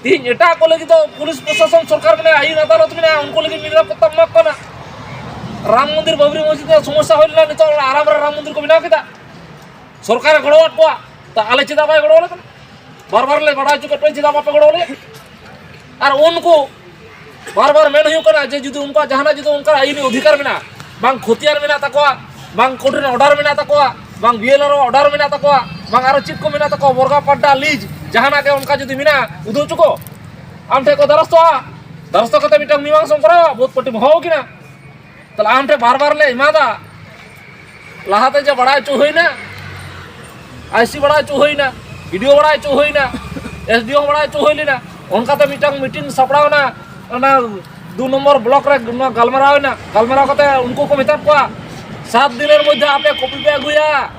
ᱛᱤᱦᱤᱧ ᱮᱴᱟᱜ ᱠᱚ ᱞᱟᱹᱜᱤᱫ ᱫᱚ ᱯᱩᱞᱤᱥ ᱯᱨᱚᱥᱟᱥᱚᱱ, ᱥᱚᱨᱠᱟᱨ ᱢᱮᱱᱟᱜᱼᱟ, ᱟᱹᱭᱤᱱ ᱟᱫᱟᱞᱚᱛ ᱢᱮᱱᱟᱜᱼᱟ, ᱩᱱᱠᱩ ᱞᱟᱹᱜᱤᱫ ᱱᱤᱨᱟᱯᱚᱛᱛᱟ ᱮᱢᱟ ᱠᱚ ᱠᱟᱱᱟ᱾ ᱨᱟᱢ ᱢᱚᱱᱫᱤᱨ ᱵᱟᱵᱨᱤ ᱢᱚᱥᱡᱤᱫ ᱨᱮ ᱥᱚᱢᱚᱥᱥᱟ ᱦᱩᱭ ᱞᱮᱱᱟ, ᱱᱤᱛᱚᱜ ᱚᱱᱟ ᱟᱨᱟᱢ ᱨᱮ ᱨᱟᱢ ᱢᱚᱱᱫᱤᱨ ᱠᱚ ᱵᱮᱱᱟᱣ ᱠᱮᱫᱟ᱾ ᱥᱚᱨᱠᱟᱨᱮ ᱜᱚᱲᱚᱣᱟᱫ ᱠᱚᱣᱟ, ᱛᱟ ᱟᱞᱮ ᱪᱮᱫᱟᱜ ᱵᱟᱭ ᱜᱚᱲᱚ ᱟᱞᱮ ᱠᱟᱱᱟ? ᱵᱟᱨ ᱵᱟᱨ ᱞᱮ ᱵᱟᱲᱟᱭ ᱦᱚᱪᱚ ᱠᱮᱫ ᱯᱮ, ᱪᱮᱫᱟᱜ ᱵᱟᱯᱮ ᱜᱚᱲᱚ ᱟᱞᱮᱭᱟ? ᱟᱨ ᱩᱱᱠᱩ ᱵᱟᱨ ᱵᱟᱨ ᱢᱮᱱ ᱦᱩᱭᱩᱜ ᱠᱟᱱᱟ ᱡᱮ ᱡᱩᱫᱤ ᱩᱱᱠᱩᱣᱟᱜ ᱡᱟᱦᱟᱱᱟᱜ ᱡᱩᱫᱤ ᱚᱱᱠᱟ ᱟᱹᱭᱤᱱ ᱚᱫᱷᱤᱠᱟᱨ ᱢᱮᱱᱟᱜᱼᱟ, ᱵᱟᱝ ᱠᱷᱚᱛᱤᱭᱟᱨ ᱢᱮᱱᱟᱜ ᱛᱟᱠᱚᱣᱟ, ᱵᱟᱝ ᱠᱳᱨᱴ ᱨᱮᱱ ᱚᱨᱰᱟᱨ ᱢᱮᱱᱟᱜ ᱛᱟᱠᱚᱣᱟ, ᱵᱟᱝ ᱵᱤ ᱮᱞ ᱟᱨ ᱚᱨᱰᱟᱨ ᱢᱮᱱᱟᱜ ᱛᱟᱠᱚᱣᱟ, ᱵᱟᱝ ᱟᱨᱚ ᱪᱮᱫ ᱠᱚ ᱢᱮᱱᱟᱜ ᱛᱟᱠᱚᱣᱟ, ᱵᱚᱨᱜᱟ ᱯᱟᱰᱰᱟ ᱞᱤᱡ ᱡᱟᱦᱟᱱᱟᱜ ᱜᱮ ᱚᱱᱠᱟ ᱡᱩᱫᱤ ᱢᱮᱱᱟᱜᱼᱟ, ᱩᱫᱩᱜ ᱦᱚᱪᱚ ᱠᱚ᱾ ᱟᱢ ᱴᱷᱮᱱ ᱠᱚ ᱫᱟᱨᱟᱥᱛᱚᱜᱼᱟ, ᱫᱟᱨᱟᱥᱛᱚ ᱠᱟᱛᱮ ᱢᱤᱫᱴᱟᱝ ᱢᱤᱢᱟᱝᱥᱟ ᱠᱚᱨᱟᱣᱟ, ᱵᱳᱫᱷ ᱯᱟᱹᱴᱤ ᱦᱚᱦᱚ ᱟᱹᱠᱤᱱᱟ᱾ ᱛᱟᱦᱞᱮ ᱟᱢ ᱴᱷᱮᱱ ᱵᱟᱨ ᱵᱟᱨ ᱞᱮ ᱮᱢᱟᱫᱟ, ᱞᱟᱦᱟᱛᱮ ᱡᱮ ᱵᱟᱲᱟᱭ ᱦᱚᱪᱚ ᱦᱩᱭᱱᱟ, ᱟᱭ ᱥᱤ ᱵᱟᱲᱟᱭ ᱦᱚᱪᱚ ᱦᱩᱭᱱᱟ, ᱵᱤ ᱰᱤ ᱳ ᱵᱟᱲᱟᱭ ᱦᱚᱪᱚ ᱦᱩᱭᱱᱟ, ᱮᱥ ᱰᱤ ᱳ ᱵᱟᱲᱟᱭ ᱦᱚᱪᱚ ᱦᱩᱭ ᱞᱮᱱᱟ, ᱚᱱᱠᱟᱛᱮ ᱢᱤᱫᱴᱟᱝ ᱢᱤᱴᱤᱝ ᱥᱟᱯᱲᱟᱣ ᱮᱱᱟ, ᱚᱱᱟ ᱫᱩ ᱱᱚᱢᱵᱚᱨ ᱵᱞᱚᱠ ᱨᱮ ᱱᱚᱣᱟ ᱜᱟᱞᱢᱟᱨᱟᱣ ᱮᱱᱟ᱾ ᱜᱟᱞᱢᱟᱨᱟᱣ ᱠᱟᱛᱮ ᱩᱱᱠᱩ ᱠᱚ ᱢᱮᱛᱟᱫ ᱠᱚᱣᱟ, ᱥᱟᱛ ᱫᱤᱱᱮᱨ ᱢᱚᱫᱽᱫᱷᱮ ᱟᱯᱮ ᱠᱚᱯᱤ ᱯᱮ ᱟᱹᱜᱩᱭᱟ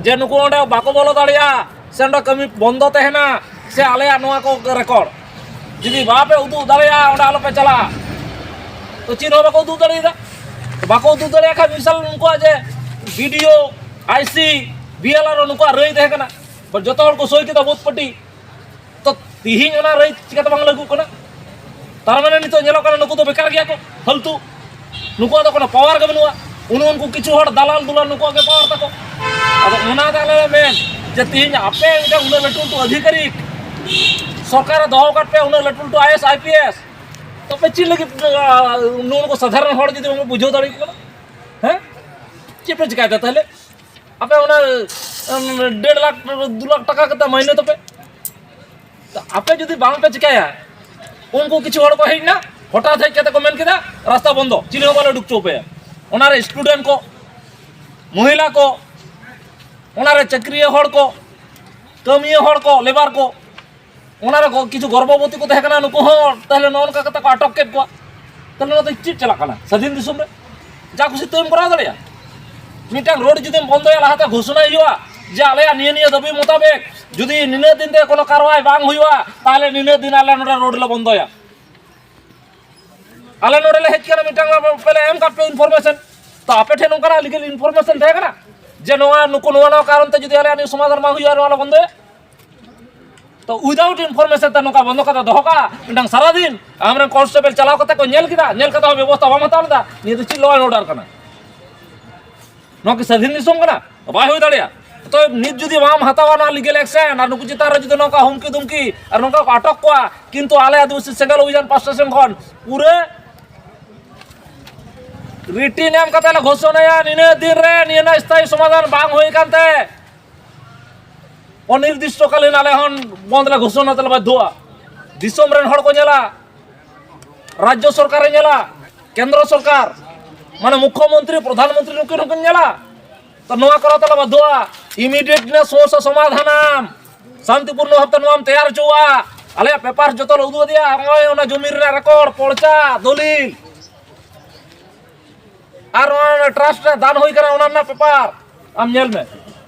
ᱡᱮ ᱱᱩᱠᱩ ᱚᱸᱰᱮ ᱵᱟᱠᱚ ᱵᱚᱞᱚ ᱫᱟᱲᱮᱭᱟᱜᱼᱟ, ᱥᱮ ᱚᱸᱰᱮ ᱠᱟᱹᱢᱤ ᱵᱚᱱᱫᱚ ᱛᱟᱦᱮᱱᱟ, ᱥᱮ ᱟᱞᱮᱭᱟᱜ ᱱᱚᱣᱟ ᱠᱚ ᱨᱮᱠᱚᱨᱰ ᱡᱩᱫᱤ ᱵᱟᱯᱮ ᱩᱫᱩᱜ ᱫᱟᱲᱮᱭᱟᱜᱼᱟ, ᱚᱸᱰᱮ ᱟᱞᱚᱯᱮ ᱪᱟᱞᱟᱜᱼᱟ᱾ ᱛᱚ ᱪᱮᱫ ᱦᱚᱸ ᱵᱟᱠᱚ ᱩᱫᱩᱜ ᱫᱟᱲᱮᱭᱟᱫᱟ᱾ ᱵᱟᱠᱚ ᱩᱫᱩᱜ ᱫᱟᱲᱮᱭᱟᱜ ᱠᱷᱟᱱ ᱵᱤᱥᱟᱞ ᱩᱱᱠᱩᱣᱟᱜ ᱡᱮ ᱵᱤ ᱰᱤ ᱳ, ᱟᱭ ᱥᱤ, ᱵᱤ ᱮᱞ ᱟᱨ ᱳ ᱱᱩᱠᱩᱣᱟᱜ ᱨᱟᱹᱭ ᱛᱟᱦᱮᱸ ᱠᱟᱱᱟ, ᱡᱚᱛᱚ ᱦᱚᱲ ᱠᱚ ᱥᱳᱭ ᱠᱮᱫᱟ ᱵᱳᱫᱷ ᱯᱟᱹᱴᱤ᱾ ᱛᱚ ᱛᱤᱦᱤᱧ ᱚᱱᱟ ᱨᱟᱹᱭ ᱪᱤᱠᱟᱹᱛᱮ ᱵᱟᱝ ᱞᱟᱹᱜᱩᱜ ᱠᱟᱱᱟ? ᱛᱟᱨ ᱢᱟᱱᱮ ᱱᱤᱛᱚᱜ ᱧᱮᱞᱚᱜ ᱠᱟᱱᱟ ᱱᱩᱠᱩ ᱫᱚ ᱵᱮᱠᱟᱨ ᱜᱮᱭᱟ ᱠᱚ, ᱯᱷᱟᱞᱛᱩ᱾ ᱱᱩᱠᱩᱣᱟᱜ ᱫᱚ ᱠᱳᱱᱳ ᱯᱟᱣᱟᱨ ᱜᱮ ᱵᱟᱹᱱᱩᱜᱼᱟ᱾ ᱩᱱ ᱩᱱᱠᱩ ᱠᱤᱪᱷᱩ ᱦᱚᱲ ᱫᱟᱞᱟᱞ ᱫᱩᱞᱟᱞ ᱱᱩᱠᱩᱣᱟᱜ ᱜᱮ ᱯᱟᱣᱟᱨ ᱛᱟᱠᱚ᱾ ᱟᱫᱚ ᱚᱱᱟ ᱫᱚ ᱟᱞᱮ ᱞᱮ ᱢᱮᱱ ᱡᱮ ᱛᱤᱦᱤᱧ ᱟᱯᱮ ᱢᱤᱫᱴᱟᱝ ᱩᱱᱟᱹᱜ ᱞᱟᱹᱴᱩ ᱞᱟᱹᱴᱩ ᱟᱹᱫᱷᱤᱠᱟᱨᱤᱠ ᱥᱚᱨᱠᱟᱨᱮ ᱫᱚᱦᱚ ᱟᱠᱟᱫ ᱯᱮ, ᱩᱱᱟᱹᱜ ᱞᱟᱹᱴᱩ ᱞᱟᱹᱴᱩ I S, I P S, ᱛᱚ ᱯᱮ ᱪᱮᱫ ᱞᱟᱹᱜᱤᱫ, ᱟᱸ, ᱱᱩᱠᱩ ᱥᱟᱫᱷᱟᱨᱚᱱ ᱦᱚᱲ ᱡᱩᱫᱤ ᱵᱟᱵᱚ ᱵᱩᱡᱷᱟᱹᱣ ᱫᱟᱲᱮᱭᱟᱠᱚ ᱠᱟᱱᱟ, ᱦᱮᱸ? ᱪᱮᱫ ᱯᱮ ᱪᱤᱠᱟᱭᱮᱫᱟ ᱛᱟᱦᱞᱮ? ᱟᱯᱮ ᱚᱱᱟ, ᱩᱸ, ᱰᱮᱲ ᱞᱟᱠᱷ, ᱫᱩ ᱞᱟᱠᱷ ᱴᱟᱠᱟ ᱠᱟᱛᱮ ᱢᱟᱭᱱᱮ ᱛᱟᱯᱮ᱾ ᱛᱚ ᱟᱯᱮ ᱡᱩᱫᱤ ᱵᱟᱝ ᱯᱮ ᱪᱤᱠᱟᱭᱟ, ᱩᱱᱠᱩ ᱠᱤᱪᱷᱩ ᱦᱚᱲ ᱠᱚ ᱦᱮᱡ ᱮᱱᱟ, ᱦᱚᱴᱟᱛ ᱦᱮᱡ ᱠᱟᱛᱮ ᱠᱚ ᱢᱮᱱ ᱠᱮᱫᱟ, "ᱨᱟᱥᱛᱟ ᱵᱚᱱᱫᱚ, ᱪᱤᱞᱤ ᱦᱚᱸ ᱵᱟᱞᱮ ᱩᱰᱩᱠ ᱦᱚᱪᱚ ᱯᱮᱭᱟ᱾" ᱚᱱᱟᱨᱮ ᱥᱴᱩᱰᱮᱱᱴ ᱠᱚ, ᱢᱚᱦᱤᱞᱟ ᱠᱚ, ᱚᱱᱟᱨᱮ ᱪᱟᱹᱠᱨᱤᱭᱟᱹ ᱦᱚᱲ ᱠᱚ, ᱠᱟᱹᱢᱤᱭᱟᱹ ᱦᱚᱲ ᱠᱚ, ᱞᱮᱵᱟᱨ ᱠᱚ, ᱚᱱᱟᱨᱮ ᱜᱚ-, ᱠᱤᱪᱷᱩ ᱜᱚᱨᱵᱷᱚᱵᱚᱛᱤ ᱠᱚ ᱛᱟᱦᱮᱸ ᱠᱟᱱᱟ, ᱱᱩᱠᱩ ᱦᱚᱸ ᱛᱟᱦᱞᱮ ᱱᱚᱜᱼᱚ ᱱᱚᱝᱠᱟ ᱠᱟᱛᱮ ᱠᱚ ᱟᱴᱚᱠ ᱠᱮᱫ ᱠᱚᱣᱟ᱾ ᱛᱟᱦᱞᱮ ᱱᱚᱣᱟ ᱫᱚ ᱪᱮᱫ ᱪᱟᱞᱟᱜ ᱠᱟᱱᱟ? ᱥᱟᱹᱫᱷᱤᱱ ᱫᱤᱥᱚᱢ ᱨᱮ ᱡᱟ ᱠᱷᱩᱥᱤ ᱛᱮᱢ ᱠᱚᱨᱟᱣ ᱫᱟᱲᱮᱭᱟᱜᱼᱟ? ᱢᱤᱫᱴᱟᱝ ᱨᱳᱰ ᱡᱩᱫᱤᱢ ᱵᱚᱱᱫᱚᱭᱟ, ᱞᱟᱦᱟᱛᱮ ᱜᱷᱳᱥᱚᱱᱟ ᱦᱩᱭᱩᱜᱼᱟ ᱡᱮ ᱟᱞᱮᱭᱟᱜ ᱱᱤᱭᱟᱹ ᱱᱤᱭᱟᱹ ᱫᱟᱹᱵᱤ ᱢᱳᱛᱟᱵᱮᱠ ᱡᱩᱫᱤ ᱱᱤᱱᱟᱹᱜ ᱫᱤᱱ ᱛᱮ ᱠᱳᱱᱳ ᱠᱟᱨᱣᱟᱭ ᱵᱟᱝ ᱦᱩᱭᱩᱜᱼᱟ, ᱛᱟᱦᱞᱮ ᱱᱤᱱᱟᱹᱜ ᱫᱤᱱ ᱟᱞᱮ ᱱᱚᱰᱮ ᱨᱳᱰ ᱞᱮ ᱵᱚᱱᱫᱚᱭᱟ᱾ ᱟᱞᱮ ᱱᱚᱰᱮ ᱞᱮ ᱦᱮᱡ ᱠᱟᱱᱟ, ᱢᱤᱫᱴᱟᱝ ᱯᱮ ᱞᱮ ᱮᱢ ᱠᱟᱫ ᱯᱮ ᱤᱱᱯᱷᱚᱨᱢᱮᱥᱚᱱ, ᱛᱚ ᱟᱯᱮ ᱴᱷᱮᱱ ᱱᱚᱝᱠᱟᱱᱟᱜ ᱞᱤᱜᱟᱞ ᱤᱱᱯᱷᱚᱨᱢᱮᱥᱚᱱ ᱛᱟᱦᱮᱸ ᱠᱟᱱᱟ ᱡᱮ ᱱᱚᱣᱟ ᱱᱩᱠᱩ ᱱᱚᱣᱟ ᱱᱚᱣᱟ ᱠᱟᱨᱚᱱ ᱛᱮ ᱡᱩᱫᱤ ᱟᱞᱮᱭᱟᱜ ᱱᱤᱭᱟᱹ ᱥᱚᱢᱟᱫᱷᱟᱱ ᱵᱟᱝ ᱦᱩᱭᱩᱜᱼᱟ, ᱱᱚᱣᱟ ᱞᱮ ᱵᱚᱱᱫᱚᱭᱟ? ᱛᱚ without information ᱛᱮ ᱱᱚᱝᱠᱟ ᱵᱚᱱᱫᱚ ᱠᱟᱛᱮ ᱫᱚᱦᱚ ᱠᱟᱜᱼᱟ, ᱢᱤᱫᱴᱟᱝ ᱥᱟᱨᱟᱫᱤᱱ ᱟᱢᱨᱮᱱ ᱠᱚᱱᱥᱴᱮᱵᱚᱞ ᱪᱟᱞᱟᱣ ᱠᱟᱛᱮ ᱠᱚ ᱧᱮᱞ ᱠᱮᱫᱟ, ᱧᱮᱞ ᱠᱟᱛᱮ ᱦᱚᱸ ᱵᱮᱵᱚᱥᱛᱷᱟ ᱵᱟᱢ ᱦᱟᱛᱟᱣ ᱞᱮᱫᱟ, ᱱᱤᱭᱟᱹ ᱫᱚ ᱪᱮᱫ law and order ᱠᱟᱱᱟ? ᱱᱚᱣᱟ ᱠᱤ ᱥᱟᱹᱫᱷᱤᱱ ᱫᱤᱥᱚᱢ ᱠᱟᱱᱟ? ᱵᱟᱭ ᱦᱩᱭ ᱫᱟᱲᱮᱭᱟᱜᱼᱟ᱾ ᱛᱚ ᱱᱤᱛ ᱡᱩᱫᱤ ᱵᱟᱢ ᱦᱟᱛᱟᱣᱟ ᱱᱚᱣᱟ ᱞᱤᱜᱮᱞ ᱮᱠᱥᱮᱱ, ᱟᱨ ᱱᱩᱠᱩ ᱪᱮᱛᱟᱱ ᱨᱮ ᱡᱩᱫᱤ ᱱᱚᱝᱠᱟ ᱦᱩᱢᱠᱤ ᱫᱩᱢᱠᱤ ᱟᱨ ᱱᱚᱝᱠᱟ ᱠᱚ ᱟᱴᱚᱠ ᱠᱚᱣᱟ, ᱠᱤᱱᱛᱩ ᱟᱞᱮ ᱟᱹᱫᱤᱵᱟᱹᱥᱤ ᱥᱮᱸᱜᱮᱞ ᱚᱵᱷᱤᱡᱟᱱ ᱯᱟᱥᱴᱟ ᱥᱮᱱ ᱠᱷᱚᱱ ᱯᱩᱨᱟᱹ ᱨᱤᱴᱤᱱ ᱮᱢ ᱠᱟᱛᱮ ᱞᱮ ᱜᱷᱳᱥᱚᱱᱟᱭᱟ, ᱱᱤᱱᱟᱹᱜ ᱫᱤᱱ ᱨᱮ ᱱᱤᱭᱟᱹ ᱨᱮᱱᱟᱜ ᱥᱛᱷᱟᱭᱤ ᱥᱚᱢᱟᱫᱷᱟᱱ ᱵᱟᱝ ᱦᱩᱭ ᱠᱟᱱᱛᱮ ᱚᱱᱤᱨᱫᱤᱥᱴᱚ ᱠᱟᱞᱤᱱ ᱟᱞᱮ ᱦᱚᱸ ᱵᱚᱱᱫ ᱞᱮ ᱜᱷᱳᱥᱚᱱᱟ ᱛᱮᱞᱮ ᱵᱟᱫᱽᱫᱷᱚᱜᱼᱟ᱾ ᱫᱤᱥᱚᱢ ᱨᱮᱱ ᱦᱚᱲ ᱠᱚ ᱧᱮᱞᱟ, ᱨᱟᱡᱽᱡᱚ ᱥᱚᱨᱠᱟᱨᱮ ᱧᱮᱞᱟ, ᱠᱮᱱᱫᱨᱚ ᱥᱚᱨᱠᱟᱨ, ᱢᱟᱱᱮ ᱢᱩᱠᱷᱭᱚᱢᱚᱱᱛᱨᱤ, ᱯᱨᱚᱫᱷᱟᱱ ᱢᱚᱱᱛᱨᱤ ᱱᱩᱠᱤᱱ ᱦᱚᱸᱠᱤᱱ ᱧᱮᱞᱟ᱾ ᱛᱚ ᱱᱚᱣᱟ ᱠᱚᱨᱟᱣ ᱛᱮᱞᱮ ᱵᱟᱫᱽᱫᱷᱚᱜᱼᱟ᱾ ᱤᱢᱤᱰᱤᱭᱮᱴ ᱱᱤᱭᱟᱹ ᱥᱚᱢᱚᱥᱥᱟ ᱥᱚᱢᱟᱫᱷᱟᱱᱟᱢ, ᱥᱟᱱᱛᱤᱯᱩᱨᱱᱚ ᱵᱷᱟᱵᱛᱮ ᱱᱚᱣᱟᱢ ᱛᱮᱭᱟᱨ ᱦᱚᱪᱚᱣᱟ᱾ ᱟᱞᱮᱭᱟᱜ ᱯᱮᱯᱟᱨ ᱡᱚᱛᱚ ᱞᱮ ᱩᱫᱩᱜ ᱟᱫᱮᱭᱟ, ᱱᱚᱜᱼᱚᱭ ᱚᱱᱟ ᱡᱚᱢᱤ ᱨᱮᱱᱟᱜ ᱨᱮᱠᱚᱨᱰ, ᱯᱚᱲᱪᱟ, ᱫᱚᱞᱤᱞ᱾ ᱟᱨ ᱚᱱᱟ ᱴᱨᱟᱥᱴ ᱨᱮ ᱫᱟᱱ ᱦᱩᱭ ᱠᱟᱱᱟ, ᱚᱱᱟ ᱨᱮᱱᱟᱜ ᱯᱮᱯᱟᱨ ᱟᱢ ᱧᱮᱞ ᱢᱮ᱾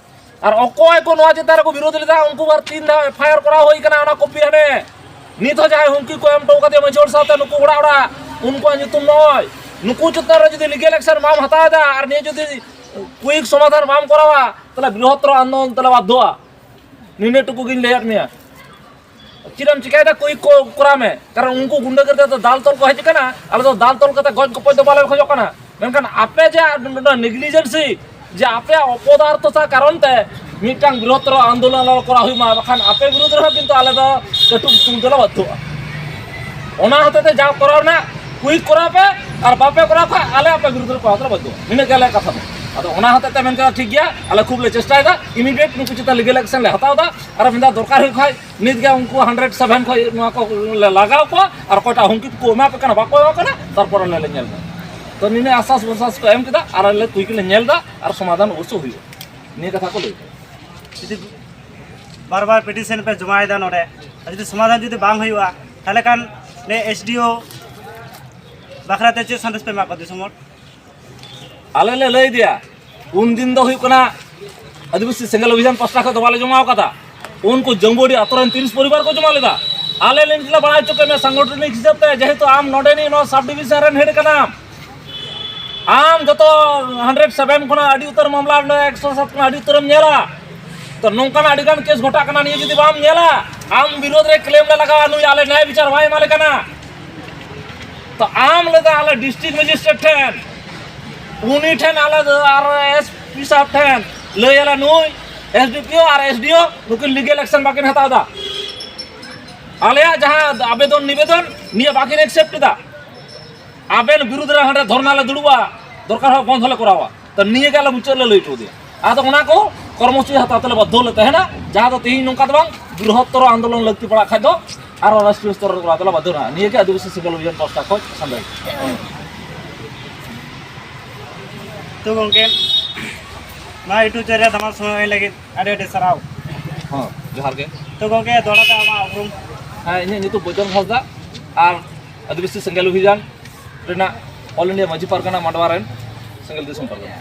ᱟᱨ ᱚᱠᱚᱭ ᱠᱚ ᱱᱚᱣᱟ ᱪᱮᱛᱟᱱ ᱨᱮᱠᱚ ᱵᱤᱨᱳᱫ ᱞᱮᱫᱟ, ᱩᱱᱠᱩ ᱟᱨ ᱛᱤᱱ ᱫᱷᱟᱣ ᱮᱯᱷ ᱟᱭ ᱟᱨ ᱠᱚᱨᱟᱣ ᱦᱩᱭ ᱠᱟᱱᱟ, ᱚᱱᱟ ᱠᱚᱯᱤ ᱦᱟᱱᱮ ᱱᱤᱛ ᱦᱚᱸ ᱡᱟᱦᱟᱸᱭ ᱦᱩᱢᱠᱤ ᱠᱚ ᱮᱢ ᱦᱚᱴᱚ ᱠᱟᱫᱮᱭᱟ ᱢᱟᱹᱡᱷᱤ ᱦᱚᱲ ᱥᱟᱶᱛᱮ ᱱᱩᱠᱩ ᱚᱲᱟᱜ ᱚᱲᱟᱜ, ᱩᱱᱠᱩᱣᱟᱜ ᱧᱩᱛᱩᱢ ᱱᱚᱜᱼᱚᱭ᱾ ᱱᱩᱠᱩ ᱪᱮᱛᱟᱱ ᱨᱮ ᱡᱩᱫᱤ ᱞᱤᱜᱮᱞ ᱮᱠᱥᱮᱱ ᱵᱟᱢ ᱦᱟᱛᱟᱣ ᱮᱫᱟ ᱟᱨ ᱱᱤᱭᱟᱹ ᱡᱩᱫᱤ ᱠᱩᱭᱤᱠ ᱥᱚᱢᱟᱫᱷᱟᱱ ᱵᱟᱢ ᱠᱚᱨᱟᱣᱟ, ᱛᱟᱦᱚᱞᱮ ᱵᱨᱤᱦᱚᱛᱛᱚᱨ ᱟᱱᱫᱳᱞᱚᱱ ᱛᱟᱦᱚᱞᱮ ᱵᱟᱫᱽᱫᱷᱚᱜᱼᱟ᱾ ᱱᱤᱱᱟᱹᱜ ᱴᱩᱠᱩ ᱜᱤᱧ ᱞᱟᱹᱭᱟᱫ ᱢᱮᱭᱟ᱾ ᱪᱮᱫ ᱮᱢ ᱪᱤᱠᱟᱹᱭᱮᱫᱟ, ᱠᱩᱭᱤᱠ ᱠᱚ ᱠᱚᱨᱟᱣ ᱢᱮ, ᱠᱟᱨᱚᱱ ᱩᱱᱠᱩ ᱜᱩᱱᱰᱟᱹᱜᱤᱨᱤ ᱫᱚ ᱫᱟᱞ ᱛᱚᱞ ᱠᱚ ᱦᱮᱡ ᱟᱠᱟᱱᱟ᱾ ᱟᱞᱮ ᱫᱚ ᱫᱟᱞ ᱛᱚᱞ ᱠᱟᱛᱮ ᱜᱚᱡ ᱜᱚᱯᱚᱡ ᱫᱚ ᱵᱟᱞᱮ ᱠᱷᱚᱡᱚᱜ ᱠᱟᱱᱟ, ᱢᱮᱱᱠᱷᱟᱱ ᱟᱯᱮ ᱡᱮ ᱱᱚᱰᱮ ᱱᱮᱜᱽᱞᱤᱡᱮᱱᱥᱤ, ᱡᱮ ᱟᱯᱮᱭᱟᱜ ᱚᱯᱚᱫᱟᱨᱛᱷᱚᱛᱟ ᱠᱟᱨᱚᱱ ᱛᱮ ᱢᱤᱫᱴᱟᱝ ᱵᱨᱤᱦᱚᱛᱛᱚᱨ ᱟᱱᱫᱳᱞᱚᱱ ᱟᱞᱚ ᱠᱚᱨᱟᱣ ᱦᱩᱭᱩᱜ ᱢᱟ, ᱵᱟᱠᱷᱟᱱ ᱟᱯᱮ ᱵᱤᱨᱩᱫᱷ ᱨᱮᱦᱚᱸ ᱠᱤᱱᱛᱩ ᱟᱞᱮ ᱫᱚ ᱠᱟᱹᱴᱩᱵ ᱛᱩᱞ ᱛᱮᱞᱮ ᱵᱟᱫᱽᱫᱷᱚᱜᱼᱟ᱾ ᱚᱱᱟ ᱦᱚᱛᱮ ᱛᱮ ᱡᱟ ᱠᱚᱨᱟᱣ ᱨᱮᱱᱟᱜ ᱠᱩᱭᱤᱠ ᱠᱚᱨᱟᱣ ᱯᱮ, ᱟᱨ ᱵᱟᱯᱮ ᱠᱚᱨᱟᱣ ᱠᱷᱟᱱ ᱟᱞᱮ ᱟᱯᱮ ᱵᱤᱨᱩᱫᱷ ᱨᱮ ᱠᱚᱨᱟᱣ ᱛᱮᱞᱮ ᱵᱟᱫᱽᱫᱷᱚᱜᱼᱟ᱾ ᱱᱤᱱᱟᱹᱜ ᱜᱮ ᱟᱞᱮᱭᱟᱜ ᱠᱟᱛᱷᱟ ᱫᱚ᱾ ᱟᱫᱚ ᱚᱱᱟ ᱦᱚᱛᱮ ᱛᱮ ᱢᱮᱱ ᱠᱟᱫᱟ, ᱴᱷᱤᱠ ᱜᱮᱭᱟ, ᱟᱞᱮ ᱠᱷᱩᱵ ᱞᱮ ᱪᱮᱥᱴᱟᱭᱮᱫᱟ, ᱤᱢᱤᱰᱤᱭᱮᱴ ᱱᱩᱠᱩ ᱪᱮᱛᱟᱱ ᱞᱤᱜᱮᱞ ᱮᱠᱥᱮᱱ ᱞᱮ ᱦᱟᱛᱟᱣ ᱮᱫᱟ᱾ ᱟᱨ ᱢᱮᱱᱫᱟ ᱫᱚᱨᱠᱟᱨ ᱦᱩᱭᱩᱜ ᱠᱷᱟᱡ ᱱᱤᱛ ᱜᱮ ᱩᱱᱠᱩ ᱦᱟᱱᱰᱨᱮᱰ ᱥᱮᱵᱷᱮᱱ ᱠᱷᱚᱡ ᱱᱚᱣᱟ ᱠᱚ ᱞᱮ ᱞᱟᱜᱟᱣ ᱠᱚᱣᱟ, ᱟᱨ ᱚᱠᱚᱭᱴᱟᱜ ᱦᱩᱢᱠᱤ ᱠᱚ ᱮᱢᱟ ᱯᱮ ᱠᱟᱱᱟ, ᱵᱟᱠᱚ ᱮᱢᱟ ᱠᱟᱱᱟ, ᱛᱟᱨᱯᱚᱨ ᱟᱞᱮ ᱞᱮ ᱧᱮᱞ ᱮᱫᱟ᱾ ᱛᱚ ᱱᱤᱱᱟᱹ ᱟᱥᱟᱥ ᱵᱚᱥᱟᱥ ᱠᱚ ᱮᱢ ᱠᱮᱫᱟ, ᱟᱨ ᱟᱞᱮ ᱛᱩᱭᱠᱤ ᱞᱮ ᱧᱮᱞ ᱮᱫᱟ, ᱟᱨ ᱥᱚᱢᱟᱫᱷᱟᱱ ᱚᱵᱚᱥᱥᱳ ᱦᱩᱭᱩᱜᱼᱟ, ᱱᱤᱭᱟᱹ ᱠᱟᱛᱷᱟ ᱠᱚ ᱞᱟᱹᱭ ᱠᱮᱫᱟ᱾ ᱡᱩᱫᱤ ᱵᱟᱨ ᱵᱟᱨ ᱯᱤᱴᱤᱥᱮᱱ ᱯᱮ ᱡᱚᱢᱟᱭᱮᱫᱟ ᱱᱚᱰᱮ, ᱟᱨ ᱡᱩᱫᱤ ᱥᱚᱢᱟᱫᱷᱟᱱ ᱡᱩᱫᱤ ᱵᱟᱝ ᱦᱩᱭᱩᱜᱼᱟ, ᱛᱟᱦᱚᱞᱮ ᱠᱷᱟᱱ ᱱᱮ ᱮᱥ ᱰᱤ ᱳ ᱵᱟᱠᱷᱨᱟ ᱛᱮ ᱪᱮᱫ ᱥᱟᱸᱫᱮᱥ ᱯᱮ ᱮᱢᱟ ᱠᱚᱣᱟ ᱫᱤᱥᱚᱢ ᱦᱚᱲ? ᱟᱞᱮ ᱞᱮ ᱞᱟᱹᱭ ᱫᱮᱭᱟ, ᱩᱱᱫᱤᱱ ᱫᱚ ᱦᱩᱭᱩᱜ ᱠᱟᱱᱟ ᱟᱹᱫᱤᱵᱟᱹᱥᱤ ᱥᱮᱸᱜᱮᱞ ᱚᱵᱷᱤᱡᱟᱱ ᱯᱟᱥᱴᱟ ᱠᱷᱚᱱ ᱫᱚ ᱵᱟᱞᱮ ᱡᱚᱢᱟᱣ ᱠᱟᱫᱟ᱾ ᱩᱱᱠᱩ ᱡᱟᱹᱢᱵᱩᱰᱤ ᱟᱛᱳ ᱨᱮᱱ ᱛᱤᱨᱤᱥ ᱯᱚᱨᱤᱵᱟᱨ ᱠᱚ ᱡᱚᱢᱟ ᱞᱮᱫᱟ᱾ ᱟᱞᱮ ᱞᱮ ᱞᱟᱹᱭ ᱵᱟᱲᱟᱭ ᱦᱚᱪᱚ ᱠᱮᱫ ᱢᱮᱭᱟ ᱥᱟᱝᱜᱚᱴᱷᱚᱱᱤᱠ ᱦᱤᱥᱟᱹᱵ ᱛᱮ, ᱡᱮᱦᱮᱛᱩ ᱟᱢ ᱱᱚᱰᱮᱱᱤᱡ ᱱᱚᱣᱟ ᱥᱟᱵ ᱰᱤᱵᱷᱤᱡᱚᱱ ᱨᱮᱱ ᱦᱮᱰ ᱠᱟᱱᱟᱢ, ᱟᱢ ᱡᱚᱛᱚ ᱦᱟᱱᱰᱨᱮᱰ ᱥᱮᱵᱷᱮᱱ ᱠᱷᱚᱱᱟᱜ ᱟᱹᱰᱤ ᱩᱛᱟᱹᱨ ᱢᱟᱢᱞᱟ, ᱱᱚᱰᱮ ᱮᱠᱥᱚ ᱥᱟᱛ ᱠᱷᱚᱱᱟᱜ ᱟᱹᱰᱤ ᱩᱛᱟᱹᱨᱮᱢ ᱧᱮᱞᱟ᱾ ᱛᱚ ᱱᱚᱝᱠᱟᱱᱟᱜ ᱟᱹᱰᱤᱜᱟᱱ ᱠᱮᱥ ᱜᱷᱚᱴᱟᱜ ᱠᱟᱱᱟ, ᱱᱤᱭᱟᱹ ᱡᱩᱫᱤ ᱵᱟᱢ ᱧᱮᱞᱟ, ᱟᱢ ᱵᱤᱨᱳᱫᱷ ᱨᱮ ᱠᱞᱮᱢ ᱞᱮ ᱞᱟᱜᱟᱣᱟ, ᱱᱩᱭ ᱟᱞᱮ ᱱᱮᱭᱟᱭ ᱵᱤᱪᱟᱨ ᱵᱟᱭ ᱮᱢᱟ ᱞᱮ ᱠᱟᱱᱟ᱾ ᱛᱚ ᱟᱢ ᱞᱟᱹᱭᱫᱟ ᱟᱞᱮ ᱰᱤᱥᱴᱨᱤᱠᱴ ᱢᱮᱡᱤᱥᱴᱨᱮᱴ ᱴᱷᱮᱱ, ᱩᱱᱤ ᱴᱷᱮᱱ ᱟᱞᱮ ᱫᱚ ᱟᱨ ᱮᱥ ᱯᱤ ᱥᱟᱦᱮᱵᱽ ᱴᱷᱮᱱ ᱞᱟᱹᱭ ᱟᱞᱮ, ᱱᱩᱭ ᱮᱥ ᱰᱤ ᱯᱤ ᱳ ᱟᱨ ᱮᱥ ᱰᱤ ᱳ ᱱᱩᱠᱤᱱ ᱞᱤᱜᱮᱞ ᱮᱠᱥᱮᱱ ᱵᱟᱹᱠᱤᱱ ᱦᱟᱛᱟᱣ ᱮᱫᱟ᱾ ᱟᱞᱮᱭᱟᱜ ᱡᱟᱦᱟᱸ ᱟᱵᱮᱫᱚᱱ ᱱᱤᱵᱮᱫᱚᱱ, ᱱᱤᱭᱟᱹ ᱵᱟᱹᱠᱤᱱ ᱮᱠᱥᱮᱯᱴ ᱮᱫᱟ᱾ ᱟᱵᱮᱱ ᱵᱤᱨᱩᱫᱷ ᱨᱮ ᱦᱟᱸᱰᱮ ᱫᱷᱚᱨᱱᱟ ᱞᱮ ᱫᱩᱲᱩᱵᱼᱟ, ᱫᱚᱨᱠᱟᱨ ᱦᱚᱸ ᱵᱚᱱᱫᱷ ᱦᱚᱸᱞᱮ ᱠᱚᱨᱟᱣᱟ᱾ ᱛᱚ ᱱᱤᱭᱟᱹ ᱜᱮ ᱟᱞᱮ ᱢᱩᱪᱟᱹᱫ ᱞᱮ ᱞᱟᱹᱭ ᱦᱚᱴᱚ ᱟᱫᱮᱭᱟ᱾ ᱟᱫᱚ ᱚᱱᱟ ᱠᱚ ᱠᱚᱨᱢᱚᱥᱩᱪᱤ ᱦᱟᱛᱟᱣ ᱛᱮᱞᱮ ᱵᱟᱫᱽᱫᱷᱚ ᱞᱮ ᱛᱟᱦᱮᱱᱟ, ᱡᱟᱦᱟᱸ ᱫᱚ ᱛᱮᱦᱮᱧ ᱱᱚᱝᱠᱟ ᱫᱚ ᱵᱟᱝ, ᱵᱨᱤᱦᱚᱛᱛᱚᱨ ᱟᱱᱫᱳᱞᱚᱱ ᱞᱟᱹᱠᱛᱤ ᱯᱟᱲᱟᱜ ᱠᱷᱟᱡ ᱫᱚ ᱟᱨᱚ ᱨᱟᱥᱴᱨᱤᱭᱚ ᱥᱛᱚᱨ ᱨᱮ ᱠᱚᱨᱟᱣ ᱛᱮᱞᱮ ᱵᱟᱫᱽᱫᱷᱚ ᱱᱟ᱾ ᱱᱤᱭᱟᱹ ᱜᱮ ᱟᱹᱫᱤᱵᱟᱹᱥᱤ ᱥᱮᱸᱜᱮᱞ ᱚᱵᱷᱤᱡᱟᱱ ᱯᱟᱦᱴᱟ ᱠᱷᱚᱱ ᱥᱟᱱᱫᱮᱥ᱾ ᱛᱚ ᱜᱚᱝᱠᱮ, ᱱᱚᱣᱟ YouTube channel ᱨᱮ ᱫᱟᱢᱟᱱ ᱥᱚᱢᱚᱭ ᱮᱢ ᱞᱟᱹᱜᱤᱫ ᱟᱹᱰᱤ ᱟᱹᱰᱤ ᱥᱟᱨᱦᱟᱣ᱾ ᱦᱚᱸ, ᱡᱚᱦᱟᱨ ᱜᱮ᱾ ᱛᱚ ᱜᱚᱝᱠᱮ, ᱫᱚᱦᱲᱟ ᱛᱮ ᱟᱢᱟᱜ ᱩᱯᱨᱩᱢ? ᱦᱮᱸ, ᱤᱧᱟᱹᱜ ᱧᱩᱛᱩᱢ ᱵᱚᱪᱚᱱ ᱦᱟᱸᱥᱫᱟ ᱟᱨ ᱟᱹᱫᱤᱵᱟᱹᱥᱤ ᱥᱮᱸᱜᱮᱞ ᱚᱵᱷᱤᱡᱟᱱ ᱨᱮᱱᱟᱜ ᱚᱞ ᱤᱱᱰᱤᱭᱟ ᱢᱟᱹᱡᱷᱤ ᱯᱟᱨᱜᱟᱱᱟ ᱢᱟᱰᱣᱟ ᱨᱮᱱ ᱥᱮᱸᱜᱮᱞ ᱫᱤᱥᱚᱢ ᱯᱟᱨᱜᱟᱱᱟ᱾